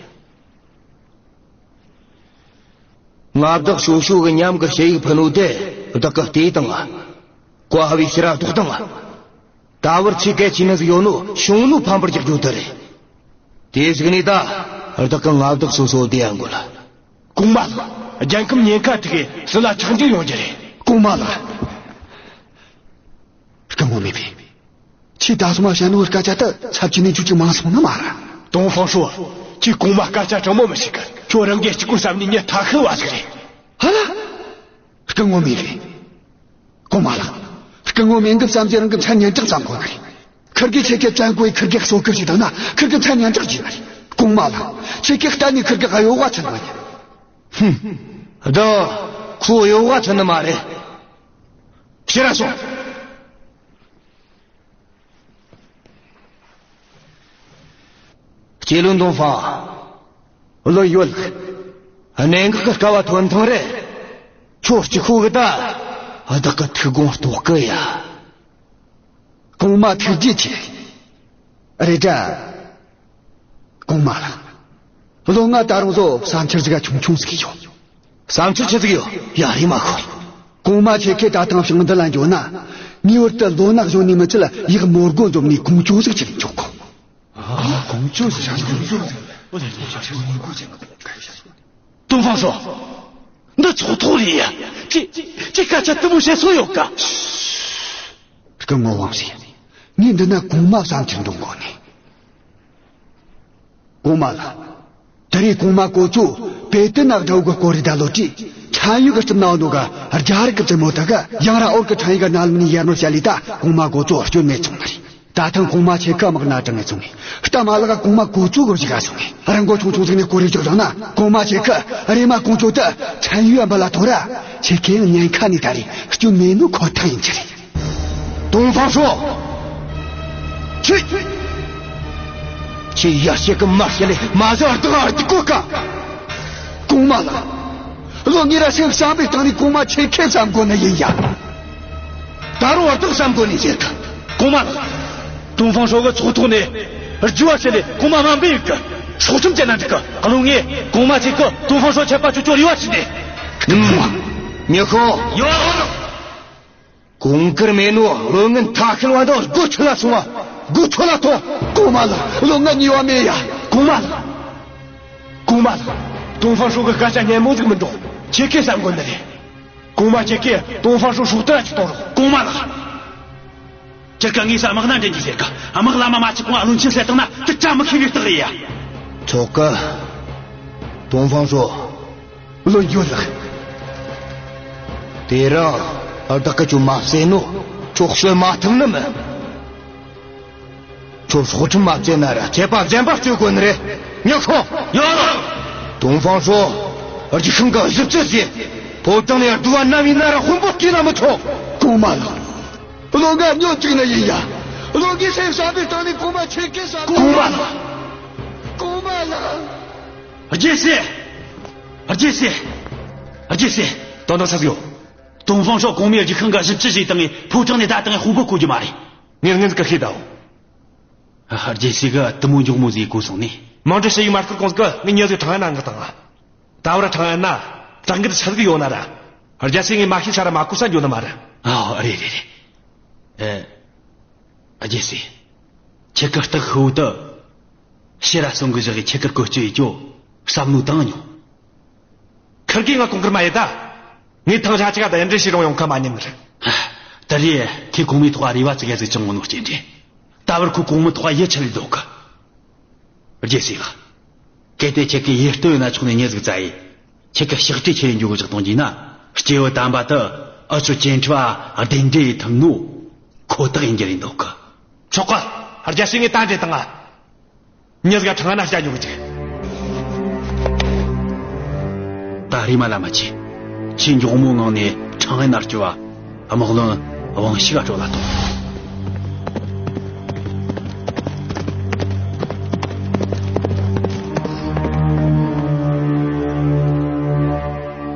མངའ་བདག་ཞོ་ཞོ་གི་ཉམས་ཀྱི་ཞུ་ཡིག་ཕུལ་ནོ་དེ་བདག་གིས་བལྟས་བཏང་ང་། བཀའ་ཕབ་བྱས་ཕྱིར་ར་ལྡོག་བཏང་ང་། ད་བར་ཆེས་གལ་ཆེ་ནི་ཟིག་ཡོད་ནོ་ཞུང་ནུ་ཕམ་པར་རྒྱག་རྒྱུ་དེ་རེད། དེ་ཟིག་ནས་ད་བདག་གིས་མངའ་བདག་སོ་སོ་བདེ་ཡ་འགོད་ལ། གོང་མ་ལགས། རྒྱལ་ཁམས་ཉེན་ཁ་ཐུག་གི་སྲིད་ལ་ཆག་འཇིག་ཡོང་རྒྱུ་རེད། གོང་མ་ལགས། སྐུ་ངོ་མེས་པོ། ཁྱེད་ད་སོ་མ་བཤད་ནོ་སྐད་ཆ་དེ་ཚབས་ཆེ་ནས་ཅུང་ཅིག་མང་སོང་ནི་མ་རེད། ཏོང་ཧྥང་ཧྲོ། ཁྱེད་གོང་མ་སྐད་ཆ་དྲང་མོ་མི་བཤད་གི། ཁྱོད་རང་གི་གཅིག་པུ་བསམ་ནས་ངས་ཐ་ཤལ་བ་ཟིག་རེད། ཧ་ལ། སྐུ་ངོ་མེས་པོ། གོང་མ་ལགས། སྐུ་ངོ་མེས་པོ་བསམ་གྱི་རང་གི་མཚན་སྙན་གྲགས་བསམ་གོ་ནི་རེད། ཁིར་གེ་ཁྱེད་ཀྱི་བཙན་སྐུལ་ཁིར་གེ་གསོ་སྐུལ་བྱས་བཏང་ན་ཁིར་གི་མཚན་སྙན་གྲགས་རྒྱས་ནི་རེད། གོང་མ་ལགས། ཁྱེད་ཀྱིས་གཏན་ནས་ཁིར་གེ་གཡོ་བ་ཚུད་གོ་ནི། ཧུམ། བདག་ཁོ་གཡོ་བ་ཚུད་ནི་མ་རེད། ཕྱིར་ར་སོང་། སྐྱེ་བློན་ཏོང་ཧྥང་། བློན་ཡོད་ལགས། གནད་འགག་གི་སྐབས་བ་ཐོན་ཐང་རེད། ཁྱོད་གཅིག་ཤོས་གིས་ད་བདག་གི་ཐུགས་དགོངས་རྟོགས་གི་ཡ། གོང་མ་ཐུགས་རྗེ་ཆེ། རེད་དྲ། གོང་མ་ལགས། བློན་ང་ད་རུང་བཟོ་བསམ་འཆར་ཟིག་ག་ཆུང་ཆུང་ཟིག་ཡོད། བསམ་འཆར་ཆི་ཟིག་ཡོད། ཡ་རེ་མ་ཁོ། གོང་མ་ཁྱེད་ཀྱིས་ད་ཐེངས་ཞིང་འདི་ལ་འགྱོ་ན། ངེས་པར་དུ་ལོ་ན་གཞོན་ནུའི་མི་ཚད་ཡག་མོ་སྒོ་འཛོམས་ནས་ཀོང་ཇོ་ཟིག་བྱས་ནས་འཇོག་དགོས། ཨ། ཀོང་ཇོ་ཟིག་བྱས་ནས་འཇོག་དགོས། ཏོང་ཧྥང་ཧྲོ། འདི་ཚོགས་ཐོག་རེད་ཡ། ཅི། ཅི་སྐད་ཆ་དེ་མོ་བཤད་སྲོལ་ཡོད་ག། སྐུ་ངོ་དབང་ཟེར། ངས་འདི་ན་གོང་མ་བསམ་འཆར་འདོན་དགོས་ནི། གོང་མ་ལགས། དེ་རིང་གོང་མ་གོ་ཚོ་པེ་ཏི་ནག་དྲ་བོ་གི་སྐོར་རེ་ད་ལོ་དྲིས། ཁྲན་ཡུས་གི་རྩིབ་ན་ཡོད་ནོ་ག་རྒྱ་རིགས་གི་བཙུན་མོ་དག་ག་ཡང་ར་འོར་གི་ཁྲན་ཡུས་ག་ན་ལམ་ནས་ཡར་མར་བཤད་ལས་ད་གོང་མ་གོ་ཚོ་སྐྱོན་མེད་སོང་ནི་རེད། ད་ཐེངས་གོང་མ་ཁྱེད་ཀ་དམག་སྣ་དྲངས་ནས་སོང་ངས། རྟ་མ་ལག་ག་གོང་མ་གོ་ཚོ་གི་གཞུག་ག་སོང་ངས། རང་མགོ་ཆུང་ཆུང་ཟིག་ནས་སྐོར་རེ་རྒྱག་བཏང་ན་གོང་མ་ཁྱེད་ཀ་རེ་མ་ཀོང་ཇོ་ད་ཁྲན་ཡུས་འབུལ་ལ་ཐོངས་ར། ཁྱེད་ཀ་ཡང་ཉེན་ཁ་ནས་ད་རེས་སྐྱོན་མེད་ནོ་ཁོ་ཐག་ཡིན་རྒྱུ་རེད། ཏོང་ཧྥང་ཧྲོ། ཁྱེད། ཁྱེད་ཡར་བཤད་གི་མར་བཤད་ལས་མ་བཟོད་བདག་ག་སྡིགས་གོ་ག། གོང་མ་ལགས། བློན་ངས་ར་སེམས་བསམ་པའི་སྟེང་ནས་གོང་མ་ཁྱེད་ཀ་བསམ་གོ་ནི་ཡིན་ཡ། ད་རུང་བདག་བསམ་གོ་ནི་ཟེར་གི། གོང་མ་ལགས། ཏོང་ཧྥང་ཧྲོ་གིས་ཚོགས་ཐོག་ནས་རྒྱུ་བ་བཤད་ལས་གོང་མ་དམའ་འབེབས་ཡེད་གི། སྲོག་ཁྲིམས་བཅད་ན་འགྲིག་གི། བློན་ངས་གོང་མ་ཁྱེད་ཀ་ཏོང་ཧྥང་ཧྲོ་ཆད་པ་གཅོད་རྒྱུའི་རེ་བ་བྱས་ནས། ཉི་ཤོ། ཡོད། གོང་བཀུར་མེད་ནོ་བློན་ངན་ཐ་ཤལ་བ་འདི་སྒོ་ཁྲིད་ལ་སོང་བ། སྒོ་ཁྲིད་ལ་ཐོངས། གོང་མ་ལགས། བློན་ང་ཉེས་པ་མེད་ཡ། གོང་མ་ལགས། གོང་མ་ལགས། ཏོང་ཧྥང་ཧྲོ་གི་སྐད་ཆ་སྙན་མོ་ཟིག་མི་འགྲོ། ཁྱེད་ཀ་བསམ་གོ་ནི་རེད། གོང་མ་ཁྱེད་ཀ་ཏོང་ཧྥང་ཧྲོ་སྲོག་ཐར་ཅིག་གཏོང་རོགས། གོང་མ་ལགས། ཁྱེད་ཀ་དངོས་སུ་དམག་སྣ་འདྲེན་རྒྱུ་ཟེར་གི། དམག་ལམ་མ་མ་ཆག་གོང་བློན་ཆེན་བསད་བཏང་ན་དེ་བཀྲ་མི་ཤིས་པའི་རྟགས་རེད་ཡ། ཆོག་གི། ཏོང་ཧྥང་ཧྲོ། བློན་ཡོད་ལགས། དེ་རིང་བདག་གིས་ཁྱོད་མ་བསད་ནོ་ཁྱོད་གསོད་མ་ཐུབ་ནི་མིན། ཁྱོད་སྲོག་ཁྲིམས་མ་བཅད་ན་ར་ཆད་པ་གཞན་པ་གཅོད་དགོས་ནི་རེད། ཉི་ཤོ། ཡོད། ཏོང་ཧྥང་ཧྲོ། རྒྱུག་ཤིང་གི་གཞི་རྩ་བྱས། ཕོ་བྲང་ནས་རྡོ་བ་ནམ་ཡིན་ན་ར་དཔོན་པོ་བསྐོས་ན་མི་ཆོག་གོང་མ་ལགས། བློན་ང་སྨྱོ་བཅུག་ནི་ཡིན་ཡ། བློན་གྱིས་སེམས་བསམ་པའི་སྟེང་ནས་གོང་མ་ཁྱེད་ཀ་བསམ། གོང་མ་ལགས། གོང་མ་ལགས། རྒྱལ་སྲས། རྒྱལ་སྲས། རྒྱལ་སྲས། དོན་དག་ཆི་ཟིག་ཡོད། ཏོང་ཧྥང་ཧྲོ་གོང་མའི་རྒྱུག་ཤིང་ག་ཞིབ་དཔྱད་བྱས་བཏང་ངས་ཕོ་བྲང་ནས་བདའ་བཏང་ངས་ཧུ་པོ་གོ་རྒྱུ་མ་རེད། ངས་ངས་ག་ཤེས་དང་། ཨ། རྒྱལ་སྲས་གི་དེ་མོ་མགྱོགས་མོ་ཟིག་གོ་སོང་ནས། མང་འདྲི་ཞིག་མ་སྐུལ་གོང་གི་ངས་ཉེ་ཟིག་ཁྲང་ཨན་ན་མངགས་བཏང་ང་། ད་བར་ཁྲང་ཨན་ན་གྲང་གི་ཆ་ཟིག་ཡོད་ན་ར། རྒྱལ་སྲས་ངས་མ་ཤེས་ས་ར་མ་གོ་ས་འགྱོ་ནི་མ་རེད། ཨ། རེད་རེད་རེད། ཨ། རྒྱལ་སྲས། ཁྱེད་ཀྱི་སྟག་ཤི་བོ་དེ། ཕྱིར་ར་སོང་གི་བཞག་གི་ཁྱེད་ཀྱི་བཀོལ་སྤྱོད་ཡེ་རྒྱུ་བསམ་བློ་བཏང་མྱོང་། ཁིར་གིས་ང་གོང་བཀུར་མ་ཡེད་ད། ངས་ཐང་ཆ་ཅིག་ག་ད་ཡར་འདྲེ་ཞིག་རུང་ཡོང་ཁ་མ་ཉན་ནི་རེད། ད་རེས་ཁོས་གོང་མའི་ཐོག་རེ་བ་ཙི་གེ་ཟིག་བཅངས་ཡོད་ནོ་རྐྱེན་རེད། ད་བར་ཁོ་གོང་མའི་ཐོག་ཡིད་ཆེས་ལས་འདུག་གི། རྒྱལ་སྲས་ལགས། གལ་ཏེ་ཁྱེད་ཀྱིས་ཡིད་རྟོན་ཡོད་ན་ཆོག་ནས་ཉེ་ཟིག་བཙལ་ཡེ། ཁྱེད་ཀྱི་ཕྱག་བྲིས་ཁྱེར་ཡེ་འགྱོ་གི་བཞག་གཏོང་རྒྱུ་ན། སྐྱེས་བུ་དམ་པ་དེ་ཨ་ཆོ་ཅན་ཁྲི་བ་གདན་འདྲེན་ཡེ་ཐུབ་ནོ། ཁོ་ཐག་ཡིན་རྒྱུ་རེད་འདུག་གི། ཆོག་གི། རྒྱལ་སྲས་ངས་ད་འདྲེ་བཏང་ང་། མྱི་ཟིག་ཁྲང་ཨན་ན་བསྐྱལ་འགྱོ་གི་འཇུག། ད་རེས་མ་ལ་མ་ཆེ། ཆེས་མགྱོགས་མོའི་ངང་ནས་ཁྲང་ཨན་ན་བསྐྱལ་བ། དམག་བློན་དབང་ཕྱུག་ག་སྤྲོད་ལ་གཏོང་།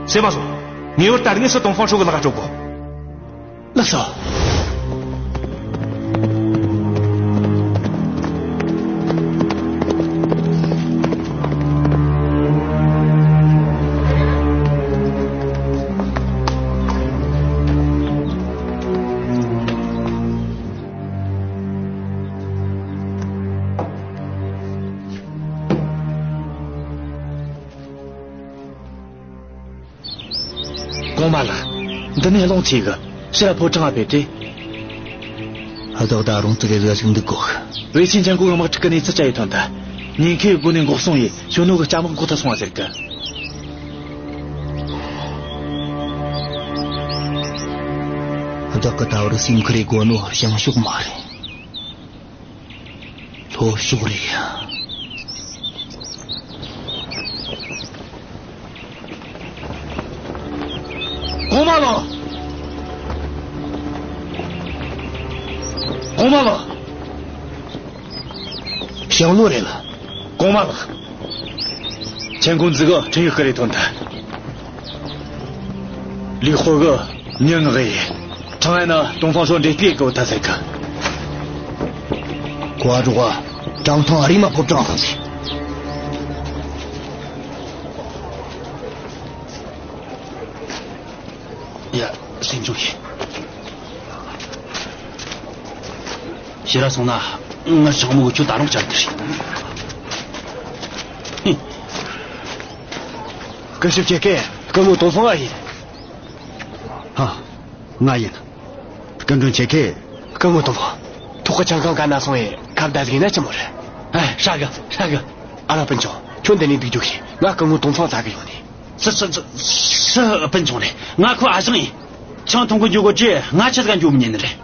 སེམས་མ་སོ། ངེས་པར་དུ་དངོས་སུ་ཏོང་ཧྥང་ཧྲོ་གི་ལག་ག་སྤྲོད་དགོས། ལགས་སོ། གོང་མ་ལགས། འདི་ནས་རླུང་ཆེ་གི། ཕྱིར་ར་ཕོ་བྲང་ང་ཕེབས་ཏེ། བདག་ད་རུང་ཙི་གེ་ཟིག་འདུག་གོ། ཝེ་ཆིན་ཅང་གོ་གི་དམག་འཁྲུག་གི་གནས་ཚུལ་བཅར་ཡེ་ཐོན་ད། ཉེན་ཁའི་སྒོ་ནས་འགོག་སྲུང་ཡེ་ཞོ་ནོ་གི་སྐྱ་དམག་འགོག་ཐབས་སོང་བ་ཟེར་གི། བདག་གི་ད་བར་སེམས་ཁུར་ཡེ་དགོས་ནོ་བྱང་ཕྱོགས་མ་རེད། ལྷོ་ཕྱོགས་རེད་ཡ། གོང་མ་ལགས། གོང་མ་ལགས། ཞང་ལོ་རེད་ལ། གོང་མ་ལགས། ཆན་ཀུང་ཙི་གི་འཕྲིན་ཡིག་བསྐུར་ཡེ་ཐོན་ཐལ། ལི་ཧོ་གི་མྱི་མངགས་ཡེ། ཁྲང་ཨན་ན་ཏོང་ཧྥང་ཧྲོ་འདྲེ་སྐྱེས་གི་ཐ་ཟེར་གི། ཀོ་ཨ་ཀྲོག་ཀ། ཀྲང་ཐང་རིང་མ་ཕོ་བྲང་ཐང་ཟེར། ཡ། སེམས་ཆུང་བྱོས། ཕྱིར་ར་སོང་ན་ངའི་ཞང་མོ་གིས་ཁྱོད་ད་རུང་བསྐྱལ་རྒྱུ་རེད། སྐུ་ཞབས་ཁྱེད་ཀྱི་སྐུ་ངོ་ཏོང་ཧྥང་ང་ཡིན། ཧ། ང་ཡིན། སྐུ་མགྲོན་ཁྱེད་ཀྱིས། སྐུ་ངོ་ཏོང་ཧྥང་། ཐོག་གི་ཆང་ཁང་ག་ན་སོང་ཡེ་ཁ་བརྡ་ཟིག་ན་ཆི་མོ་རེད། ཨེ། ཧྲ་གི། ཧྲ་གི། ཨ་ར་སྤུན་ཆུང་། ཁྱོད་འདི་ནས་སྡོད་རྒྱུ་ཞིག། ང་སྐུ་ངོ་ཏོང་ཧྥང་བཙལ་གི་ཡོང་ནས། སུ་སུ་སུ་སུ། སྤུན་ཆུང་རེད། ང་ཁོའི་ཨ་ཞང་ཡིན། ཆང་འཐུང་གི་འགྱོ་གོ་ཅི། ང་ཆི་ཟིག་ག་འགྱོ་མི་ཉན་ནི་རེད།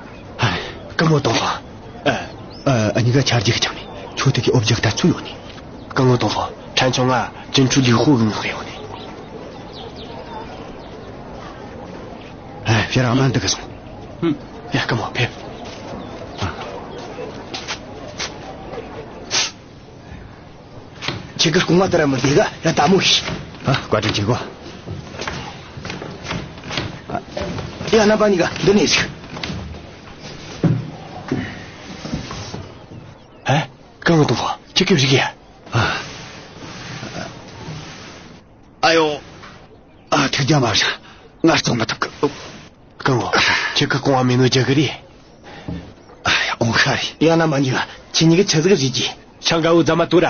ཧ། སྐུ་ངོ་ཏོང་ཧྥང་། ཨ། ཨ། འུ་གཉིས་ཀ་ཆ་རྒྱུས་ཀྱི་ཆ་མེད། ཁྱོད་དེ་གི་འོ་བརྒྱལ་ལྟ་ཚུལ་ཡོད་ནི། སྐུ་ངོ་ཏོང་ཧྥང་། ཕྲན་ཆུང་ང་ཅིན་ཁྲུའུ་ལི་ཧུ་གི་མངགས་ཡོང་ནི། ཨ། ཕྱིར་ར་མ་འདུག་གི་སོང་། ཨུམ། ཡ། སྐུ་ངོ་ཕེབས། ཨ། ཁྱེད་ཀྱི་རྐང་བ་དེ་ར་མི་བདེ་ག། ཡ། ལྟ་མོ་ཤིག། ཨ། བཀའ་དྲིན་ཆེ་གོ། ཡ། རྣམ་པ་གཉིས་ཀ་འདི་ནས་ཟིག། ཨེ། སྐུ་ངོ་ཏོང་ཧྥང་། ཁྱེད་ཀྱིས་རིག་ཡ། ཨ། ཨ་ཡོ། ཨ། ཐུགས་རྒྱལ་མ་བཞེངས། ང་རྩོག་མི་ཐུབ་གི། སྐུ་ངོ་། ཁྱེད་ཀྱི་རྐང་བ་མེད་ནོ་རྒྱུ་གི་རེད། ཨ་ཡ། འོང་ཤ་རེད། ཡང་ན་མ་ཉེས་པ། ཁྱེད་གཉིས་ཀྱིས་ཆི་ཟིག་བཟོས་ཀྱི། ཤང་དགའ་བོ་རྫ་མ་དུ་ར།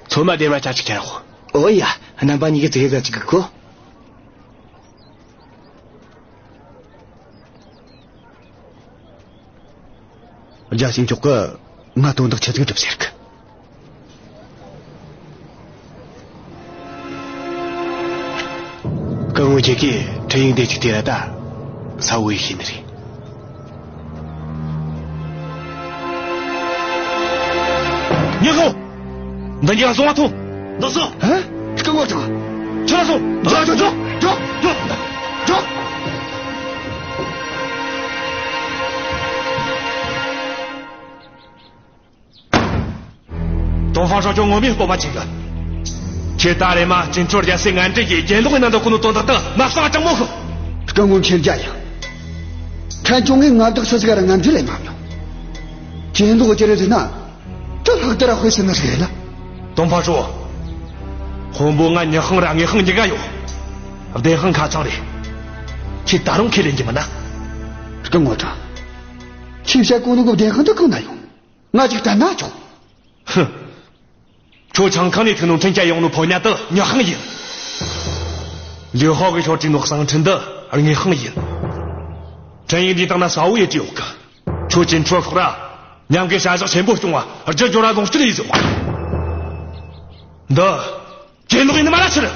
ཚོད་མ་དེ་མ་ཆ་ཅིག་ཁྱེར་རོ། ཨོ་ཡ། རྣམ་པ་གཉིས་ཀྱིས་ཙི་གེ་ཟ་ཅིག་གི་གོ། རྒྱལ་སྲས་མཆོག་གིས་ང་དོན་དག་ཆི་ཟིག་སྒྲུབ་ཟེར་གི། སྐུ་ངོ་ཁྱེད་ཀྱིས་འཕྲིན་ཡིག་འདི་གཅིག་སྟེར་ར་ད། ས་བོ་ཡིས་ཤེས་ནི་རེད། ཉེ་གོ། འདི་གཉིས་ཀ་སོང་བ་ཐོངས། འདི་སོང་། ཧ། སྐུ་ངོ་ཆུང་། ཁྱོད་ལ་སོང་། འགྲོ་འགྲོ་འགྲོ་འགྲོ་འགྲོ་འགྲོ། ཏོང་ཧྥང་ཧྲོ་ཁྱོད་ངོ་མས་སྤོབས་པ་ཆེ་གི། ཁྱེད་ད་རེས་མ་ཅིན་ཁྲོ་རྒྱལ་སྲས་ངན་འདྲེ་ཡིས་གྱེན་ལོག་ཡིན་ན་འདོད་གོ་ནོ་དོན་དག་དེ་མ་གསང་དྲང་མོ་ཤོད། སྐུ་ངོ་མཁྱེན་རྒྱ་ཡིན། ཕྲན་ཆུང་ངས་མངའ་བདག་སུ་ཟིག་ར་ངན་འཇུ་ལས་མ་མྱོང་། གྱེན་ལོག་ཅི་རེད་ཟེར་ན། ད་ལྷག་ཏུ་ར་དཔེ་སྲིད་ན་ཟིག་རེད་ལ། ཏོང་ཧྥང་ཧྲོ། དཔོན་པོ་ང་ཉི་ཧང་ར་ངེ་ཧང་གཉིས་ཀ་ཡོད། བདེན་དཔང་ཁ་ཚང་རེད། ཁྱེད་ད་རུང་ཁས་ལེན་གྱི་མིན་ན། སྐུ་ངོ་དང་། ཁྱེད་བཤད་གོ་ནོ་གི་བདེན་དཔང་དེ་གང་ན་ཡོད། ང་ཅིག་བལྟས་ན་ཆོག། ཧུམ། ཁྱོད་ཆང་ཁང་ནས་ཐོན་ནོ་འཕྲིན་བཅར་ཡོང་ནོ་ཕོ་ཉ་དེ་ཉི་ཧང་ཡིན། ལིའུ་ཧོ་གིས་ཁྱོར་བྲིས་ནོ་གསང་འཕྲིན་དེ་ངེ་ཧང་ཡིན། འཕྲིན་ཡིག་འདིའི་སྟེང་ན་གསལ་བོ་ཡིས་བྲིས་ཡོད་གི། ཁྱོད་ཅིན་ཁྲོ་ཤོག་ར། མཉམ་གི་བྱ་གཞག་ཆེན་པོ་སྐྱོང་བ་རྒྱུ་སྦྱོར་ར་ལོངས་སྤྱོད་ཡིན་ཟེར་བ། འདི་གྱེན་ལོག་ཡིན་ནི་མ་ར་ཆི་རེད།